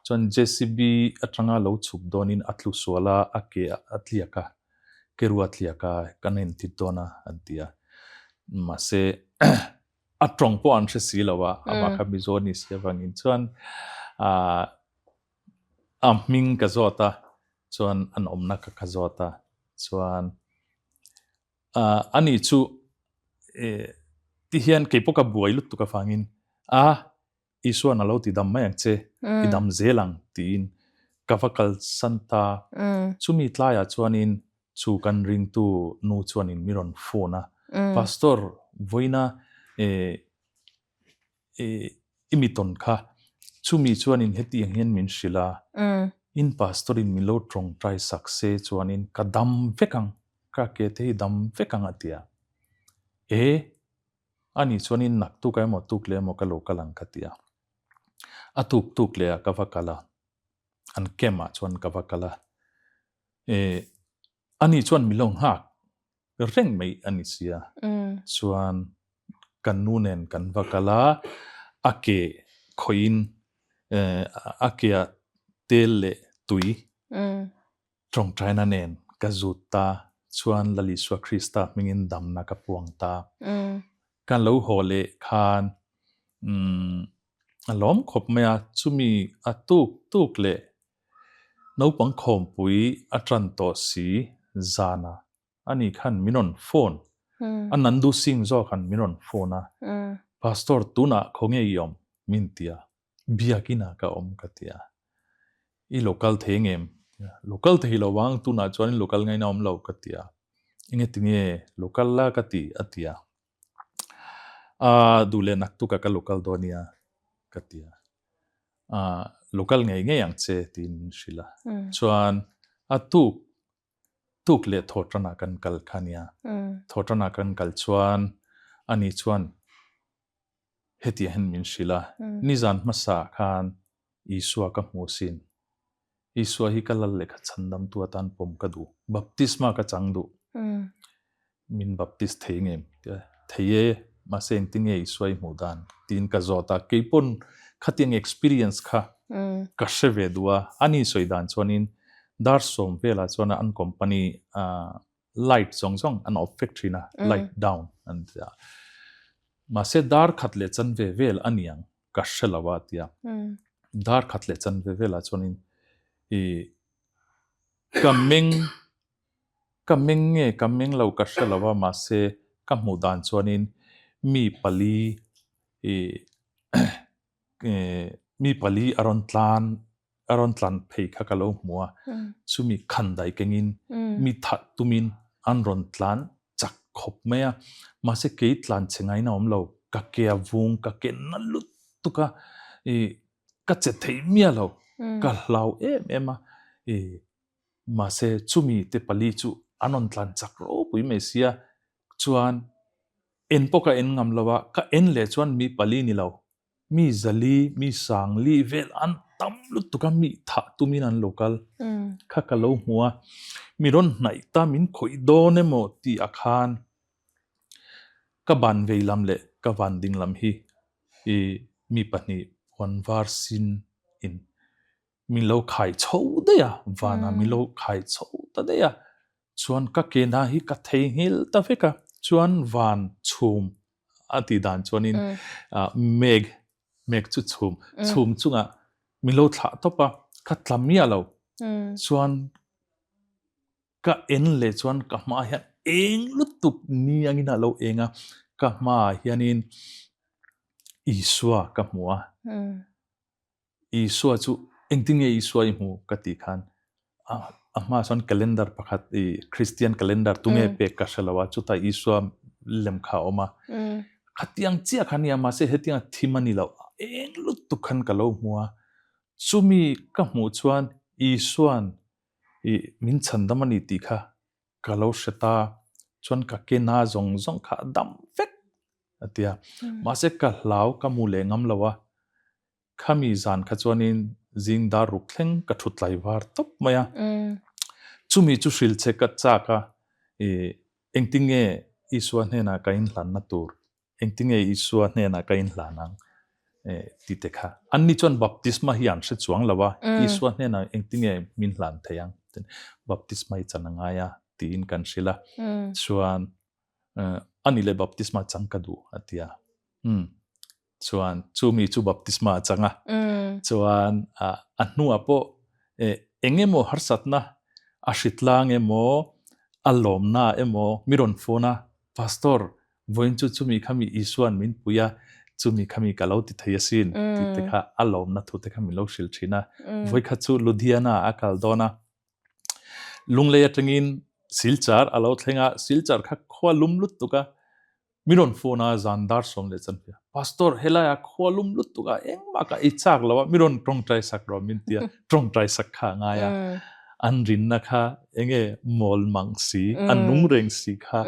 chuan JCB atanga lo chhuk dawnin a tlu sual a, a ke a tliak a, ke rua tliak a, kan entit dawn a an ti a, mahse a tawng pawh an hre si lo a, amah kha Mizo a ni si avangin chuan aah a hming ka zawt a, chuan an awmna ka ka zawt a, chuan aah ani chu eh ti hian kei pawh ka buai lutuk avangin a Isuan a lo ti dam mai ang che, i dam zel ang tiin ka va kalsan ta. Chumi tlaiah chuanin chu kan ringtu nu chuanin mi rawn phone a, Pastor, vawiina i mi tawn kha, chumi chuanin hetiang hian min hrilh a, in Pastor-in min lo tawngtai sak se chuanin ka dam vek ang, ka ke te hi dam vek ang a ti a. E! Ani chuanin naktuk a emaw tuk leh emaw ka lo kal ang ka ti a. A tuk tuk leh ah ka va kal a, an camp ah chuan ka va kal a. Eh, ani chuan min lo nghak reng mai a ni sia. Chuan kan nu nen kan va kal a, a ke khawihin eh a ke ah tel leh tui Tawngtaina nen ka zut ta chuan Lal Isua Krista hmingin damna ka puang ta. Kan lo haw leh khan a lawm khawp mai a, chumi a tuk tuk leh naupang khawmpui a tan tawh si zana ani khan min rawn phone a Nandu Singh zawk khan min rawn phone a, Pastor tunah khawnge i awm? min ti a. Biakina ka awm ka ti a, i lo kal thei ngem? Lo kal thei lo ang, tunah chuan in lo kal ngaina awm lo ka ti a, engati nge lo kal la ka ti a ti a, aa duh leh naktuk ah ka lo kal dawn nia ka ti a, aa lo kal ngei ngei ang che tiin min hrilh a, chuan a tuk tuk leh thawhtanah kan kal kha nia, thawhtanah kan kal chuan ani chuan Hetiang hian min hrilh a, Nizan hmasa khan Isua ka hmu asin. Isua hi ka lal lehkha chhandamtu atan pawm ka duh. Baptisma ka chang duh. Min baptist thei ngem? Thei e, mahse engtin nge Isua i hmuh dan? tiin ka zawt a. Kei pawn khatiang experience kha ka hre ve duh a. Ani sawi dan chuanin dar sawm velah chuan an company light zawng zawng an off vek thin a, light down an ti a. Mahse dar khat leh chan ve vel a niang ka hre lo a ti a. Dar khat leh chan ve velah chuanin i ka meng ka meng nge ka meng lo ka hre lo a mahse ka hmuh dan chuanin mi pali i mi pali a rawn tlan a rawn tlan phei kha ka lo hmu a, chumi khandai kengin mi that tumin an rawn tlan chak khawp mai a, mahse kei tlan che ngaina awm lo, ka ke a vung, ka ke na lutuk a, ih ka che thei miah lo, ka hlau em em a, ih mahse chumi te pali chu an rawn tlan chak ropui mai sia, chuan en pawh ka en ngam lo a, ka en leh chuan mi pali ni lo, Mi zali, mi sangli vel an tam lutuk a, mi thah tumin an lo kal kha ka lo hmu a, mi rawn hnaih ta min khawih dawn emaw tih ah khan ka ban vei lam leh ka van ding lam hi ih mi pahnih puan var sin in min lo khai chho daih a, vanah min lo khai chho ta daih a, chuan ka ke hna hi ka theihnghilh ta vek a, chuan van chhum a tih dan chuanin meg meg chu chhum chhum chungah min lo thlah tawp a, ka tla miah lo, chuan ka en leh chuan ka hmaah hian eng lutuk ni angin a lo eng a, ka hmaah hianin Isua ka hmu a. Isua chu engtin nge Isua i hmu ka tih khan a hma chuan calendar pakhat i Christian calendar tunge pek ka hre lo a chutah Isua lem kha a awm a khatiang chiah kha nia mahse hetiang a thim a ni lo eng lutuk khan ka lo hmu a chumi ka hmuh chuan Isuan i. I min chhandam a ni tih kha ka lo hre ta, chuan ka ke na zawng zawng kha a dam vek a ti a. Mahse ka hlau ka mu leh ngam lo a, khami zan kha chuanin zing dar ruk thleng ka thu tlai var tawp mai a. Chumi chu hrilh che ka chak a, i engtinge Isua hnenah ka inhlanna tur Engtinge Isua hnenah ka inhlan ang? Ti te kha. Anni chuan baptisma hi an hre chuang lo a, Isua hnenah engtinge min hlan thei ang? Baptisma i chan a ngai a tiin kan hrilh a. Chuan ani leh baptisma chang ka duh a ti a. Chuan chumi chu baptisma a chang a. Chuan a hnuah pawh eng emaw harsatna a hritlang emaw a lawmna emaw mi rawn phone a, Pastor, Vawiin chu chumi khami Isua'n min pui a, chumi khami ka lo ti thei asin tih te kha a lawmna thu te kha min lo hrilh thin a. Vawikhat chu Ludhiana a kal dawn a, Lunglei atangin Silchar a lo thleng a, Silchar kha khua lum lutuk a, min rawn phone a zan dar sawm leh chanve a, Pastor helaiah khua lum lutuk a, engmah ka ei chak lo a, mi rawn tawngtai sak rawh min ti a, tawngtai sak kha a ngai a. An rinna kha enge mawl mang si, a nung reng si kha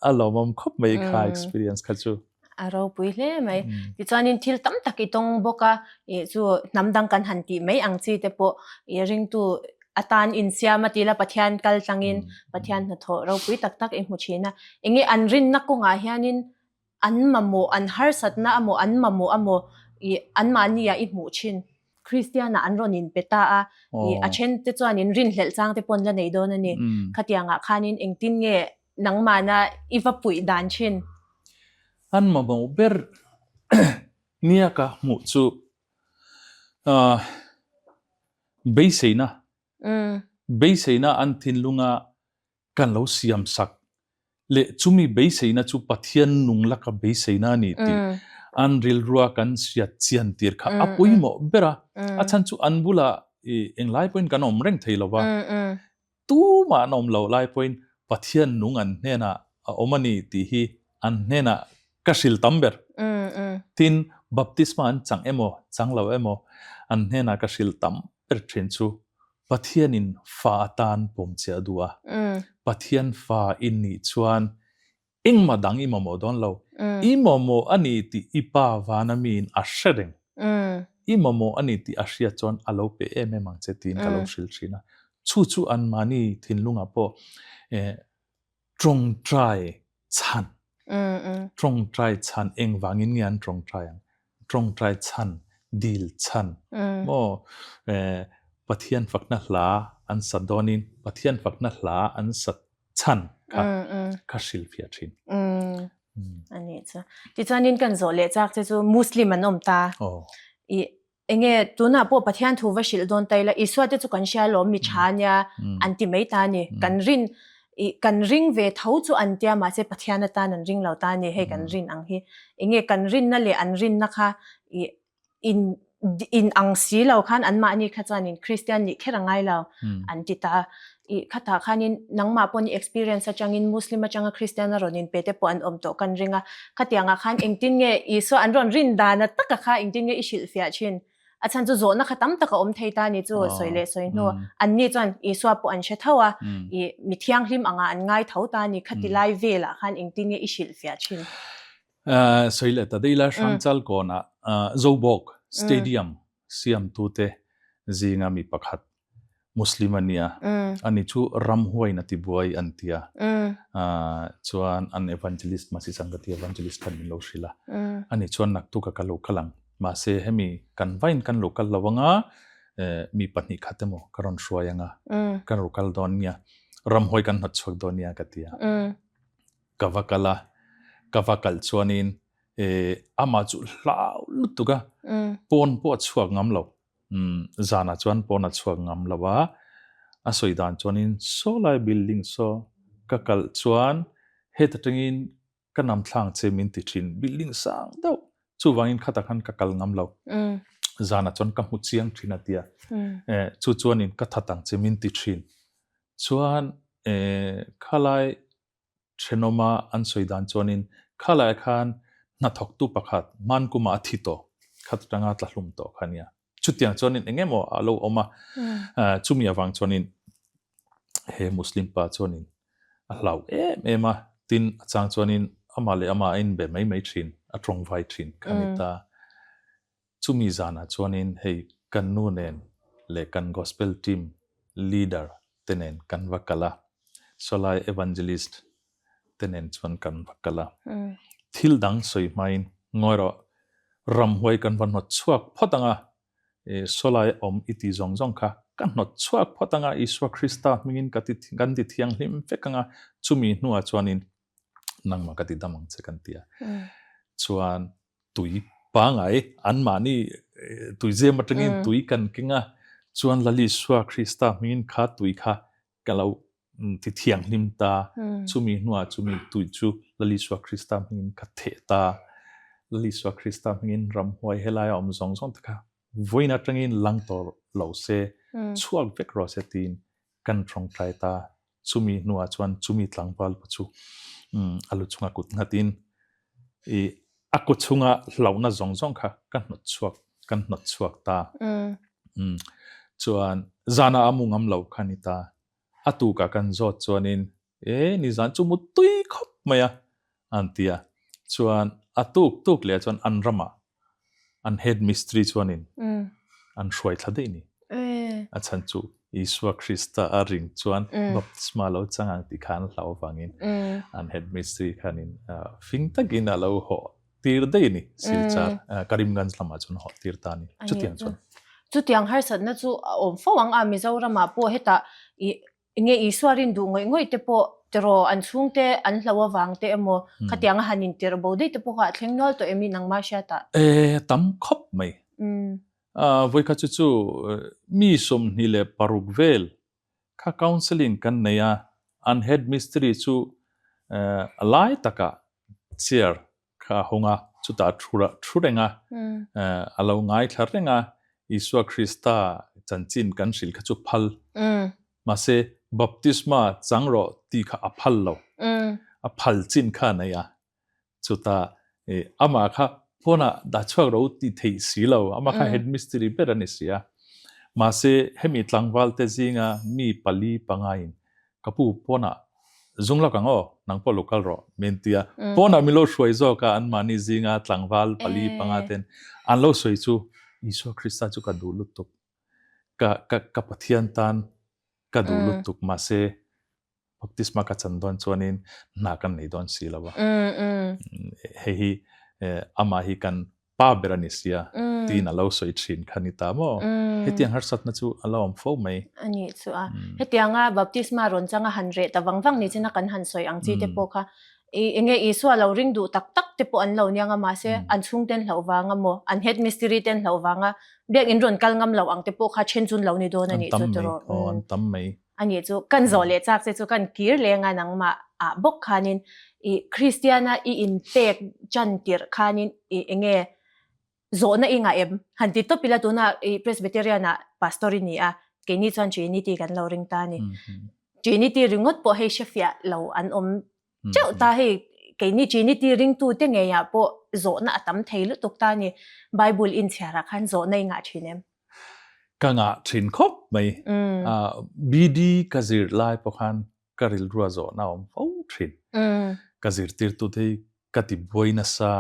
a lawmawm khawp mai kha experience kha chu. A ropui hle mai. Tichuanin thil tam tak i tawng bawk a, ih chu hnam dang kan han tih mai ang chi te pawh i ringtu atan insiam a tila Pathian kal tlangin Pathian hnathawh ropui tak tak i hmu thin a. Enge an rinna kawngah hianin an mamawh, an harsatna amaw, an mamawh amaw i anmahni ah i hmuh thin. Kristian ah an rawn in pe ta a, i a then te chuan in rinhlelh chang te pawh an la nei dawn a ni. Khatiang ah khanin engtin nge nangmahna i va puih dan thin? An mamawh ber nia ka hmuh chu beiseina, beiseina an thinlunga kan lo siam sak leh chumi beiseina chu Pathian nung laka beiseina a ni tih an rilrua kan hriat chian tir kha a pawimawh ber a. A chhan chu an bulah englai pawhin kan awm reng thei lo va, tumah an awm loh lai pawhin Pathian nung an hnenah a awm a ni tih hi an hnenah ka hrilh tam ber. Tin, baptisma an chang emaw chang lo emaw an hnenah ka hrilh tam ber thin chu Pathianin fa atan pawm che a duh a, Pathian fa i nih chuan engmah dang i mamawh dawn lo. I mamawh a ni tih i pa vana miin a hre reng. I mamawh a ni tih a hriat chuan a lo pe em em ang che tiin ka lo hrilh thin a. Chu chu anmahni thinlungah pawh tawngtai chhan, tawngtai chhan engvangin nge an tawngtai ang? Tawngtai chhan, dil chhan maw Pathian fakna hla an sat dawnin Pathian fakna hla an sat chhan kha ka hrilhfiah thin. A nih chu. Tichuanin kan zawh leh chak che chu Muslim an awm ta. I Enge tunah pawh Pathian thu va hrilh dawn ta ila Isua te chu kan hria alawm mi tha ania an ti mai ta a ni. Kan rin i kan ring ve tho chu an tia mahse Pathian atan an ring lo ta a ni hei kan rin ang hi. Enge kan rinna leh an rinna kha i in in ang si lo khan anmahni kha chuanin Kristian nih kher a ngai lo an ti ta a. I khatah khanin nangmah pawh ni experience atangin Muslim atanga Kristian a rawn inpe te pawh an awm tawh kan ring a, khatiangah khan engtin nge Isua an rawn rin dana taka kha engtin nge i hrilhfiah thin? A chhan chu zawhna kha tam tak a awm thei ta ni chu sawi leh sawi hnu anni chuan Isua pawh an hre tho a, i mi thianghlim angah an ngai tho ta ni khati lai velah khan engtin nge i hrilhfiah thin? Sawi leh ta daih la Hrangchal kawnah Zobawk Stadium siamtute zinga mi pakhat Muslim a nia, ani chu ramhuaiin a ti buai an ti a, chuan an evangelist mahse chang ka ti evangelist khan min lo hrilh a, ani chuan naktuk a ka lo kal ang, mahse hemi kan vain kan lo kal lo anga mi pahnih khat emaw ka rawn hruai anga kan ro kal dawn nia, ramhuai kan hnawt chhuak dawn nia ka ti a, ka va kal a, ka va kal chuanin amah chu hlau lutuk a, pawn pawh a chhuak ngam lo. Zanah chuan pawn a chhuak ngam lo a, a sawi dan chuanin saw lai building saw ka kalh chuan heta tangin ka nam thlang che min ti thin, building sang deuh chuvangin khatah khan ka kal ngam lo. Zanah chuan ka hmu chiang thin a tia, chu chuanin ka that ang che min ti thin. Chuan khalai Thenawma an sawi dan chuanin khalaiah khan hnathawktu pakhat hmankumah a thi tawh, khat atanga tla hlum tawh kha nia. Chutiang chuanin eng emaw a lo awm a, chumi avang chuanin. He Muslim pa chuanin a hlau em em a, tin a chang chuanin amah leh amah a inbe mai mai thin, a tawngvai thin kha a ni ta. Chumi zanah chuanin hei kan nu nen leh kan Gospel team leader te nen kan va kal a, sawlai evangelist te nen chuan kan va kal a. Thil dang sawi hmain ngawi rawh, ramhuai kan va hnawt chhuak phawt ang a, sawlai awm i tih zawng zawng kha ka hnawt chhuak phawt ang a, Isua Krista hmingin ka ti kan ti thianghlim vek ang a, chumi hnuah chuanin nangmah ka ti dam ang che kan ti a. Chuan tui pangai anmahni tui zem atangin tui kan keng a, chuan Lal Isua Krista hmingin kha tui kha ka lo ti thianghlim ta, chumi hnuah chumi tui chu Lal Isua Krista hmingin ka theh ta, Lal Isua Krista hmingin ramhuai helaia awm zawng zawng te kha vawiin atangin lang tawh lo se, chhuak vek rawh se tiin kan tawngtai ta. Chumi hnuah chuan chumi tlangval pa chu a lu chunga kut nghatin i a kut chunga hlauhna zawng zawng kha ka hnawt chhuak kan hnawt chhuak ta. Chuan zanah a mu ngam lo kha ni ta. A tukah kan zawt chuanin e nizan chu mu tui khawp mai a an ti a. Chuan a tuk tuk leh chuan an ramah an head mistri chuanin an hruai thla daih ni. A chhan chu Isua Krista a ring chuan baptisma lo chang ang tih kha an hlau avangin an head mistri khanin fing takin a lo hawh tir daih ni Silchar Karimganj lamah chuan hawh tir ta ni. Chutiang chuan. Chutiang harsatna chu a awm fo ang a Mizoramah pawh hetah i Enge Isua rin duh ngawih ngawih te pawh tiraw an chhungte an hlo avang te emaw khatianga han intirh bo daih te pawh kha a thleng nual tawh em i nangmah hriatah? E, tam khawp mai. Vawikhat chu chu mi 26 vel kha counselling kan nei a, an head mistiri chu a lai takah chair kha a hawng a, chutah a thu thu reng a, a lo ngaithla reng a, Isua Krista chanchin kan hrilh kha chu phal. Mahse, baptisma chang rawh tih kha a phal lo. A phal chin kha a nei a. Chutah amah kha pawnah dah chhuak rawh u tih theih si lo, amah kha head mistiri ber a ni si a. Mahse, hemi tlangvalte zinga mi pali pangaiin Ka pu, pawnah zung lawk ang aw, nang pawh lo kal rawh, min ti a. Pawnah min lo hruai zawk a, anmahni zinga tlangval pali panga ten an lo sawi chu, Isua Krista chu ka duh lutuk, ka ka ka Pathian tan ka duh lutuk, mahse baptisma ka chan dawn chuanin hna kan nei dawn si lo a. Hei hi amah hi kan pa ber a ni sia tiin a lo sawi thin kha ni ta maw? Hetiang harsatna chu a lo awm fo mai. A nih chu a. Hetianga baptisma rawn changa han reh ta vang vang ni china kan han sawi ang chi te pawh kha i enge Isua lo ring duh tak tak te pawh an lo niang a mahse an chhungten hlauh vanga maw an head mistiri ten hlauh vanga biakinn rawn kal ngam lo ang te pawh kha then chun lo ni dawn a nih chu tiraw. An tam mai. A nih chu kan zawh leh chak che chu kan kir leng a nangmah ah bawk khanin i Kristiana i inpek chan tirh khanin i enge zawhna i ngah em? Han ti tawp ila tuna i Presbyterian ah pastor i ni a, keini chuan Trinity kan lo ring ta a ni. Trinity ringawt pawh hei hrefiah lo an awm teuh ta hei keini Trinity ringtu te ngeiah pawh zawhna a tam thei lutuk ta a ni. Bible inchhiarah khan zawhna i ngah thin em? Ka ngah thin khawp mai. BD ka zir lai pawh khan ka rilrua zawhna a awm fo thin. Ka zirtirtute hi ka ti buai nasa.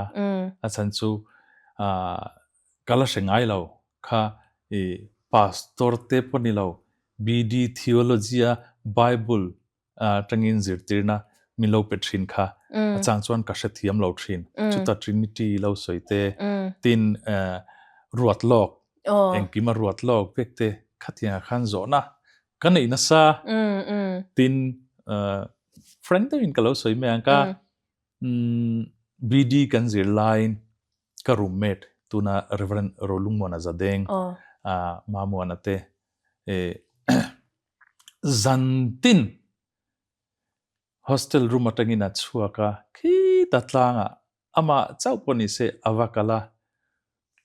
A chhan chu ka la hre ngai lo kha i pastor te pawh ni lo BD theology a Bible atangin zirtirna min lo pe thin kha a chang chuan ka hrethiam lo thin. Chuta Trinity lo sawi te tin ruat lawk engkim a ruat lawk vek te khatiangah khan zawhna ka neih nasa tin frank deuhin ka lo sawi mai ang ka BD kan zir laiin ka roommate tuna Reverend Rolungmuana Zadeng Mamuana te zantin hostel room atangin a chhuak a khita tlangah amah chauh pawh ni se a va kal a,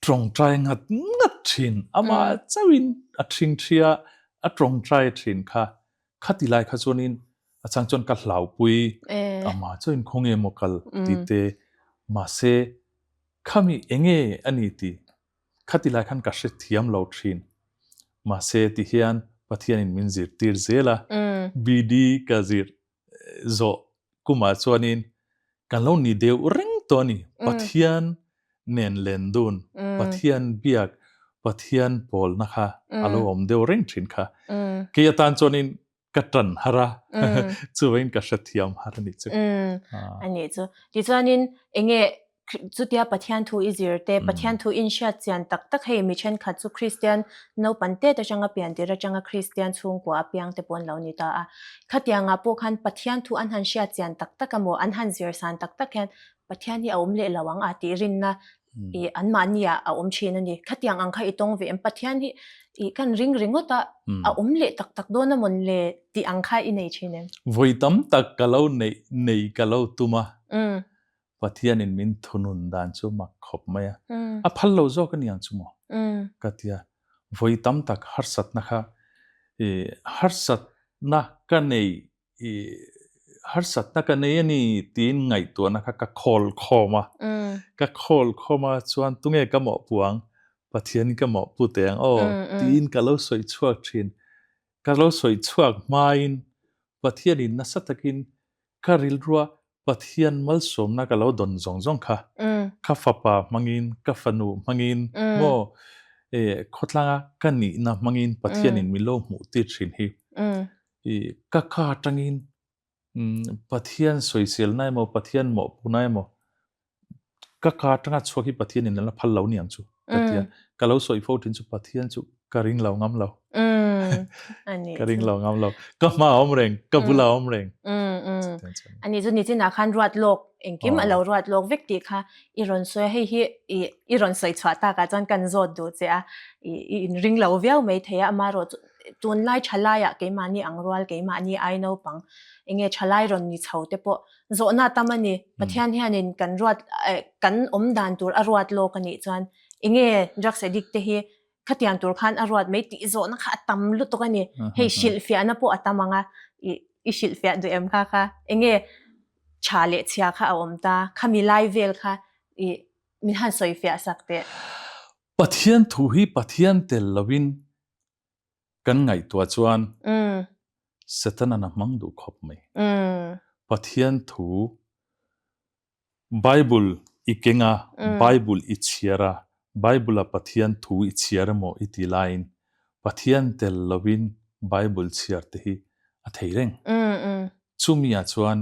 tawngtai ngat ngat thin, amah chauhin a thing thi a, a tawngtai thin kha, khati lai kha chuanin a chang chuan ka hlaupui, amah chauhin khawnge maw kal tih te, mahse khami enge a ni tih khati lai khan ka hrethiam lo thin, mahse tihian Pathianin min zirtir zel a. BD ka zir zawh kumah chuanin kan lo ni deuh reng tawh a ni. Pathian nen len dun, Pathian biak, Pathian pawlna kha a lo awm deuh reng thin kha. Kei atan chuanin ka tan har a, chuvangin ka hrethiam har a nih chu. A nih chu. Tichuanin enge chutia Pathian thu i zir te, Pathian thu in hriat chian tak tak hei mi thenkhat chu Kristian naupan tet atanga pian tir atanga Kristian chhungkua a piang te pawh an lo ni ta a. Khatiangah pawh khan Pathian thu an han hriat chian tak tak emaw, an han zir san tak tak hian Pathian hi a awm leh lo ang a tih rinna i anmahni ah a awm thin a ni. Khatiang ang kha i tawng ve em? Pathian hi i kan ring ringawt a, a awm leh tak tak dawn a mawn le tih ang kha i nei thin em? Vawi tam tak ka lo neih nei ka lo tum a, Pathianin min thunun dan chu mak khawp mai a, a phal lo zawk a ni ang chu maw? Ka ti a, vawi tam tak harsatna kha i harsatna ka nei i harsatna ka nei a ni tiin ngaihtuahna kha ka khawl khawm a, ka khawl khawm a chuan tunge ka mawhpu ang, Pathian ka mawhpu teh ang aw tiin ka lo sawi chhuak thin. Ka lo sawi chhuak hmain Pathianin nasa takin ka rilrua Pathian malsawmna ka lo dawn zawng zawng kha ka fapa hmangin, ka fanu hmangin maw khawtlanga ka nihna hmangin Pathianin min lo hmuh tir thin hi. I ka ka atangin Pathian sawiselna emaw Pathian mawhpuna emaw ka ka atanga chhuak hi Pathian in la phal lo ni ang chu ka tia ka lo sawi fo thin chu Pathian chu ka ring lo ngam lo ka ring lo ngam lo ka hma awm reng ka bula awm reng ani chu nichinah khan ruat lawk engkim a lo ruat lawk vek tih kha i rawn sawi a hei hi i i rawn sawi chhuah takah chuan kan zawt duh che a i i inring lo viau mai thei a amaherawhchu tunlai thalaiah keimahni ang rual keimahni ai naupang enge thalai rawn ni chho te pawh zawhna tam a ni. Pathian hianin kan ruat kan awm dan tur a ruat lawk a nih chuan enge drugs addict te hi khatiang tur khan a ruat mai tih zawhna kha a tam lutuk a ni. Hei hrilhfiahna pawh a tam ang a, i i hrilhfiah duh em kha kha enge tha leh chhia kha a awm ta khami lai vel kha i min han sawifiah sak teh. Pathian thu hi Pathian tel lovin Kan ngaihtuah chuan Setanan a hmang duh khawp mai. Pathian thu Bible i keng a, Bible i chhiar a, Bible-a Pathian thu i chhiar emaw i ti laiin Pathian tel lovin Bible chhiar te hi a thei reng. Chumi-ah chuan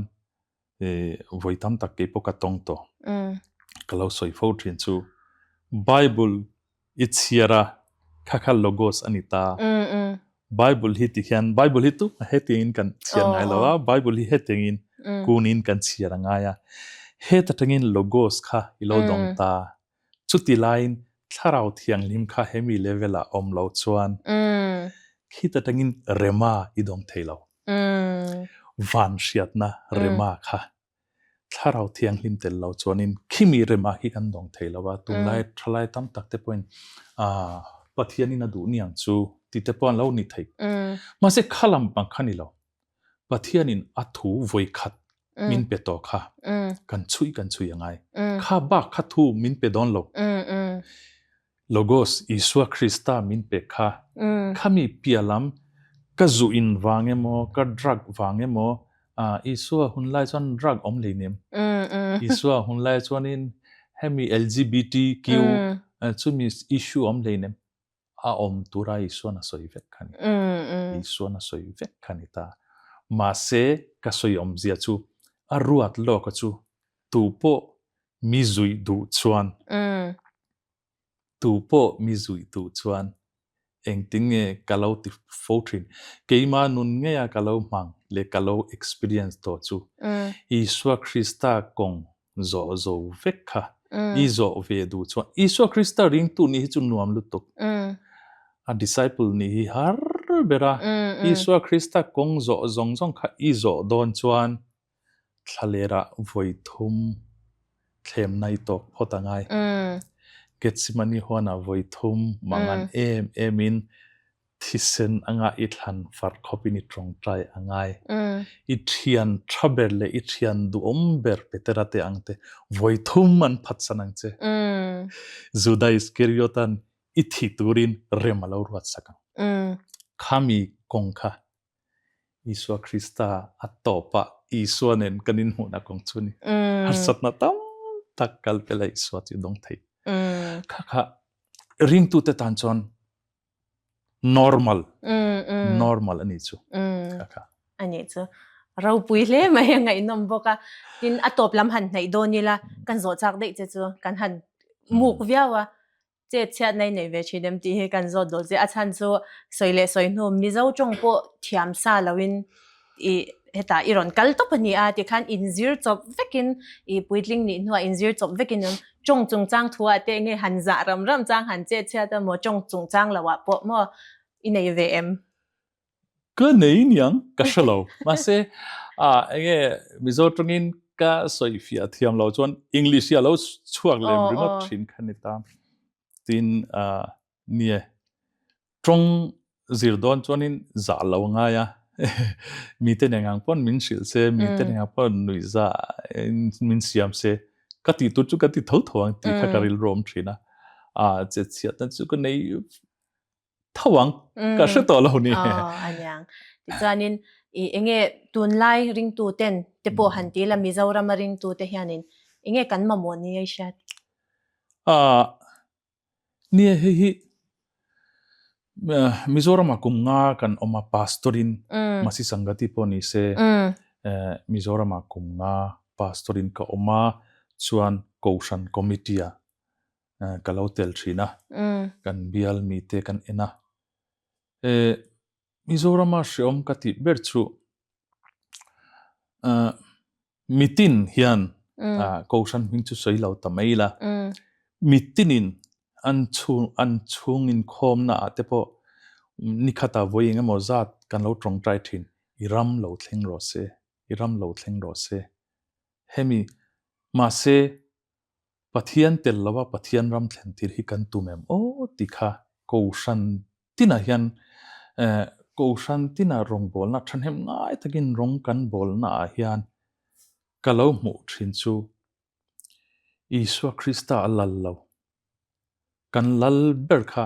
vawi tam tak kei pawh ka tawng tawh. Ka lo sawi fo thin chu Bible i chhiar a, kha kha logos a ni ta. Bible hi ti hian Bible hi tu hetiangin kan chhiar ngai lo a, Bible hi hetiangin kunin kan chhiar a ngai a. Heta tangin logos kha i lo dawng ta. Chuti laiin Thlarau Thianghlim kha hemi level ah awm lo chuan khita tangin rema i dawng thei lo. Van hriatna rema kha Thlarau Thianghlim tel lo chuanin khimi rema hi kan dawng thei lo a, tunlai thalai tam tak te pawhin Pathianin a duh niang chu ti te pawh an lo ni thei. Mahse kha lampang kha ni lo. Pathianin a thu vawi khat min pe tawh kha kan chhui kan chhui a ngai. Kha bak kha thu min pe dawn lo. Logos, Isua Krista min pek kha khami piah lam ka zu in vang emaw, ka drug vang emaw, Isua hun lai chuan drug awm hlei nem. Isua hun lai chuanin hemi LGBTQ chumi issue awm hlei nem. A awm tura Isuan a sawi vek kha ni. Isuan a sawi vek kha ni ta. Mahse ka sawi awmzia chu a ruat lawka chu tu pawh mi zuih duh chuan Tu pawh mi zuih duh chuan engtin nge ka lo ti fo thin. Keimah nun ngeia ka lo hmang leh ka lo experience tawh chu Isua Krista kawng zawh zo vek kha i zawh ve duh chuan Isua Krista ringtu nih hi chu nuam lutuk. A disciple nih hi har ber a, Isua Krista kawng zawh zawng zawng kha i zawh dawn chuan Thlalerah vawi thum thlemna i tawk phawt a ngai. Gethsemane huanah vawi thum mangan em emin thisen anga i thlan far khawpin i tawngtai a ngai. I thian tha ber leh i thian duhawm ber Petera te ang te vawi thum an phatsan ang che. Juda Iskariotan i thi turin rem a lo ruat sak ang. Khami kawng kha. Isua Krista a tawpah Isua nen kan inhmuhna kawng chu a ni. Harsatna tam tak kal pela Isua chu dawng thei. Kha kha ringtute tan chuan normal normal a ni chu. Kha kha. A nih chu. Ropui hle mai a ngaihnawm bawk a. Tin a tawp lam han hnaih dawn ila kan zawh chak daih che chu kan han muk viau a. Chet chhiatna i nei ve thin em tih hi kan zawt dawn che. A chhan chu sawi leh sawi hnu Mizo tawng pawh thiam sa loin i hetah i rawn kal tawp a ni a tikhan inzir chawp vekin i puitling nih hnuah inzir chawp vekin tawng chungchang thuah te enge han zah ram ram chang han chet chhiat a maw tawng chungchang loah pawh maw i nei ve em? Ka nei niang ka hre lo. Mahse enge Mizo tawngin ka sawi fiah thiam lo chuan English hi a lo chhuak lem ringawt thin kha ni ta. Tin nie tawng zir dawn chuanin zah lo ngai a. Mite nen ang pawn min hrilh se, mite nen ang pawn nuihza min siam se ka tih tur chu ka ti tho tho ang tih kha ka rilru awm thin a. Chetchhiatna chu ka nei tho ang ka hre tawh lo ni. Aw aniang. Tichuanin i enge tunlai ringtu ten te pawh han ti la Mizoram a ringtu te hianin enge kan mamawh ni a i hriat? Ah nia hei hi Mizoram ah kum nga kan awm a pastor in Masi Sangati pawh ni se Mizoram ah kum nga pastor in ka awm a chuan Kohhran committee ah ka lo tel thin a, kan bial mite kan en a. Mizorama hreawm ka tih ber chu mitin hian Kohhran hming chu sawi lo ta mai ila, mitinin an chhung an chhung inkhawmna ah te pawh nikhatah vawi eng emaw zat kan lo tawngtai thin, i ram lo thleng rawh se, i ram lo thleng rawh se. Hemi mahse Pathian tel lova Pathian ram thlen tir hi kan tum em aw tih kha Kohhran tinah hian Kohhran tina rawngbawlna thahnem ngai takin rawng kan bawlna ah hian ka lo hmuh thin chu Isua Krista a lal lo, kan lal ber kha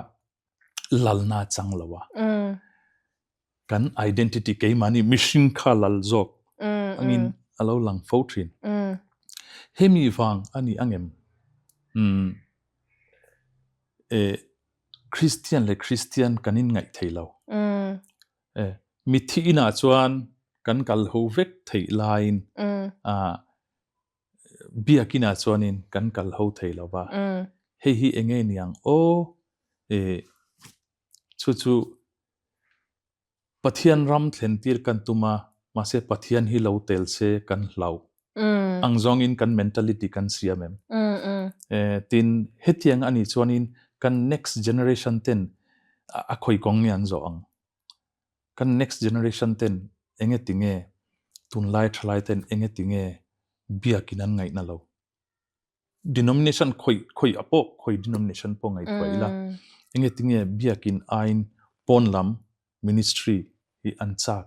lalna a chang lo a, kan identity keimahni mihring kha lal zawk angin a lo lang fo thin. Hemi vang a ni angem? Umm eh Christian leh Christian kan inngaih thei lo. Eh mitthi inah chuan kan kal ho vek theih laiin ah Biakinah chuanin kan kal ho thei lo va, hei hi eng nge niang aw? Eh, chu chu Pathian ram thlentir kan tum a, mahse Pathian hi lo tel se kan hlauh ang zawngin kan mentality kan siam em? Eh, tin, hetiang a nih chuanin kan next generation ten a khawi kawng nge an zawh ang? Kan next generation ten enge tinge tunlai thalai ten enge tinge biakin an ngaihna lo. Denomination khawi khawi a pawh khawi denomination pawh ngaihtuah ila enge tinge biakin aiin pawn lam ministry hi an chak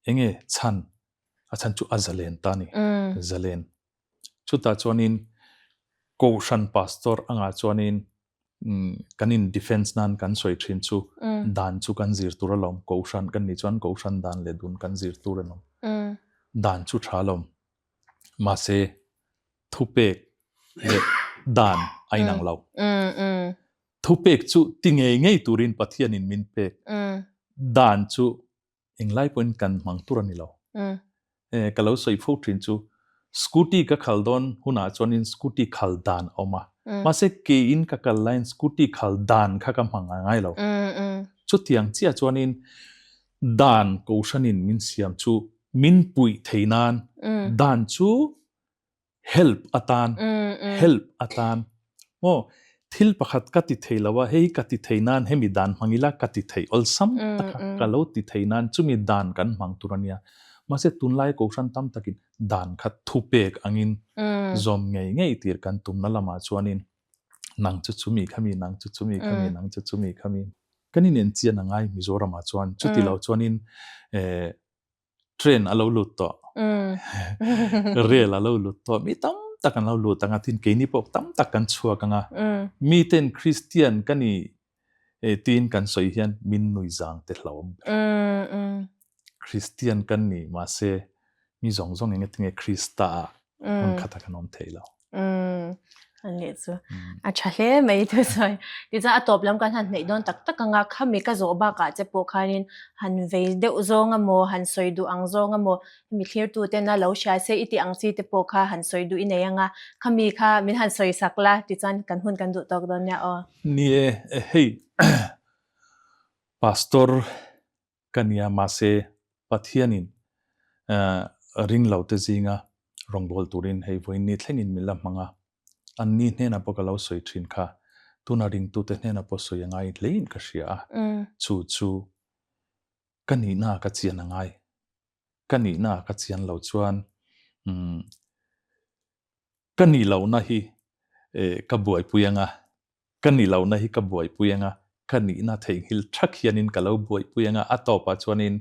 enge chhan a chhan chu a zalen ta a ni zalen. Chutah chuanin Kohhran pastor angah chuanin kan in defense nan kan sawi thin chu dan chu kan zir tur alawm, Kohhran kan nih chuan Kohhran dan leh dun kan zir tur alawm. Dan chu tha alawm. Mahse thupek leh dan a inang lo. Thupek chu ti ngei ngei turin Pathianin min pek. Dan chu Englai pawhin kan hmang tur a ni lo. Ka lo sawi fo thin chu scooty ka khal dawn hunah chuanin scooty khal dan a awm a. Mahse keiin ka kal laiin scooty khal dan kha ka hmang a ngai lo. Chutiang chiah chuanin dan kohhranin min siam chu min puih thei nan dan chu help atan help atan maw thil pakhat ka ti thei lo a hei ka ti thei nan hemi dan hmang ila ka ti thei awlsam taka ka lo ti thei nan chumi dan kan hmang tur ania mahse tunlai kohhran tam takin dan kha thupek angin zawm ngei ngei tir kan tumna lamah chuanin nang chu chumi khami nang chu chumi khami nang chu chumi khami kan inenchian angai Mizoramah chuan chuti lo chuanin eh Train a lo lut tawh, rail a lo lut tawh, mi tam tak an lo lut ang a, tin keini pawh tam tak kan chhuak ang a, miten Kristian ka ni tiin kan sawi hian min nuizang te hlauhawm ber. Kristian kan ni mahse mi zawng zawng engatinge Krista ah hmun khata kan awm thei lo. Ani chu a tha hle mai thu sawi. Tichuan a tawp lam kan han hneih dawn tak tak anga khami ka zawh bakah che pawh khanin han vei deuh zawng emaw han sawi duh ang zawng emaw hemi thlirtu tena lo hria se i tih ang chi te pawh kha han sawi duh i nei anga khami kha min han sawi sak la tichuan kan hun kan duh tawk dawn nia aw. Ni e, hei Pastor ka nia mahse Pathianin ringlote zinga rawngbâwl turin hei vawiinni thlengin min la hmang a, anni hnenah pawh ka lo sawi thin kha, tuna ringtute hnenah pawh sawi a ngai hlein ka hria a, chu chu ka nihna ka chian a ngai, ka nihna ka chian lo chuan ka nih lohna hi ka buaipui anga, ka nih lohna hi ka buaipui anga, ka nihna theihnghilh thak hianin ka lo buaipui anga, a tawpah chuanin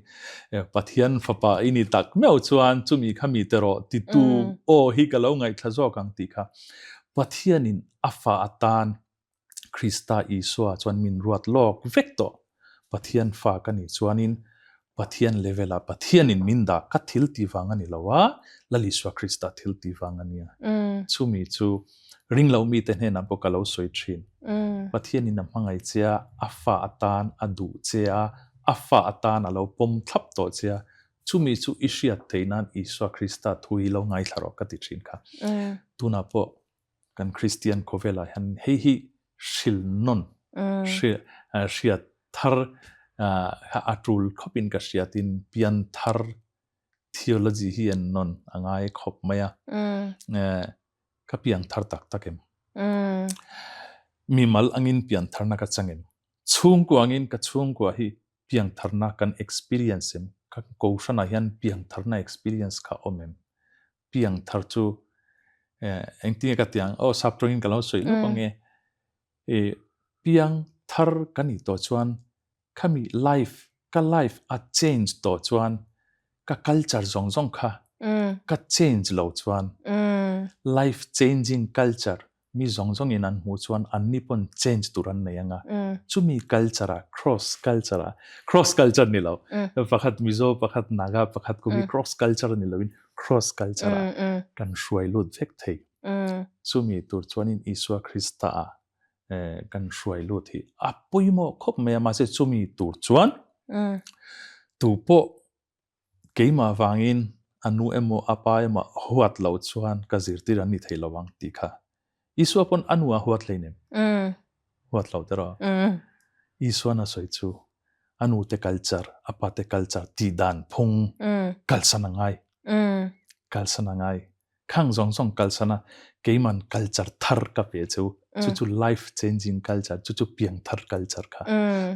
Pathian fapa i ni tak meuh chuan chumi kha mi te rawh titu aw hi ka lo ngaihthla zawk ang tih kha Pathianin a fa atan Krista Isua chuan min ruat lawk vek tawh. Pathian fa ka nih chuanin Pathian level ah Pathianin min dah ka thil tih vang a ni lo a, Lal Isua Krista thil tih vang a nia. Chumi chu ringlo mite hnenah pawh ka lo sawi thin. Pathianin a hmangaih che a, a fa atan a duh che a, a fa atan a lo pawm thlap tawh che a, chumi chu i hriat theih nan Isua Krista thu hi lo ngaithla rawh ka ti thin kha. Tunah pawh kan Kristian khawvelah hian hei hi hrilhnawn hriat thar a tul khawpin ka hriatin pianthar theology hi en nawn a ngai khawp mai a, ka piangthar tak tak em? Mimal angin piantharna ka chang em? Chhungkua angin ka chhungkua hi piangtharna kan experience em? Kan kohhranah hian piangtharna experience kha awm em? Piangthar chu engtinge ka tiang aw sap tawngin ka lo sawi lawk ange i piangthar ka nih tawh chuan khami life ka life a change tawh chuan ka culture zawng zawng kha ka change lo chuan life changing culture Mi zawng zawngin an hmuh chuan anni pawn change tur an nei anga, chumi culture ah, cross culture ah, cross culture ni lo, pakhat Mizo, pakhat Naga, pakhat Kuki, cross culture ni loin cross culture ah kan hruai lut vek thei. Chumi tur chuanin Isua Krista ah kan hruai lut hi a pawimawh khawp mai a, mahse chumi tur chuan tupawh Keimah vangin a nu emaw a pa emaw huat lo chuan ka zirtir an ni thei lo ang tih kha Isua pawn a nu a huat hlei nem. Huat lo tiraw? Isuan a sawi chu a nu te culture, a pa te culture tih dan phung kalsan a ngai. Kalsan a ngai. Khang zawng zawng kalsan a keiman culture thar ka pe chu chu chu life changing culture chu chu piangthar culture kha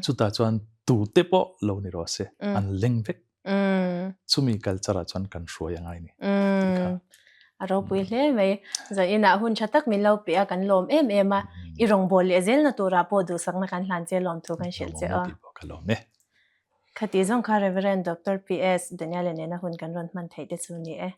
chutah chuan tute pawh lo ni rawh se an leng vek chumi culture ah chuan kan hruai a ngai ni tih kha. A ropui hle mai. Zanin ah hun tha tak min lo pe a kan lawm em em a i rawngbâwl leh zelna turah pawh duhsakna kan hlan che lawm thu kan hrilh che aw. Ka lawm e. Khati zawng kha Reverend Doctor PS Daniel-a nena hun kan rawn hman theih te chu ni e.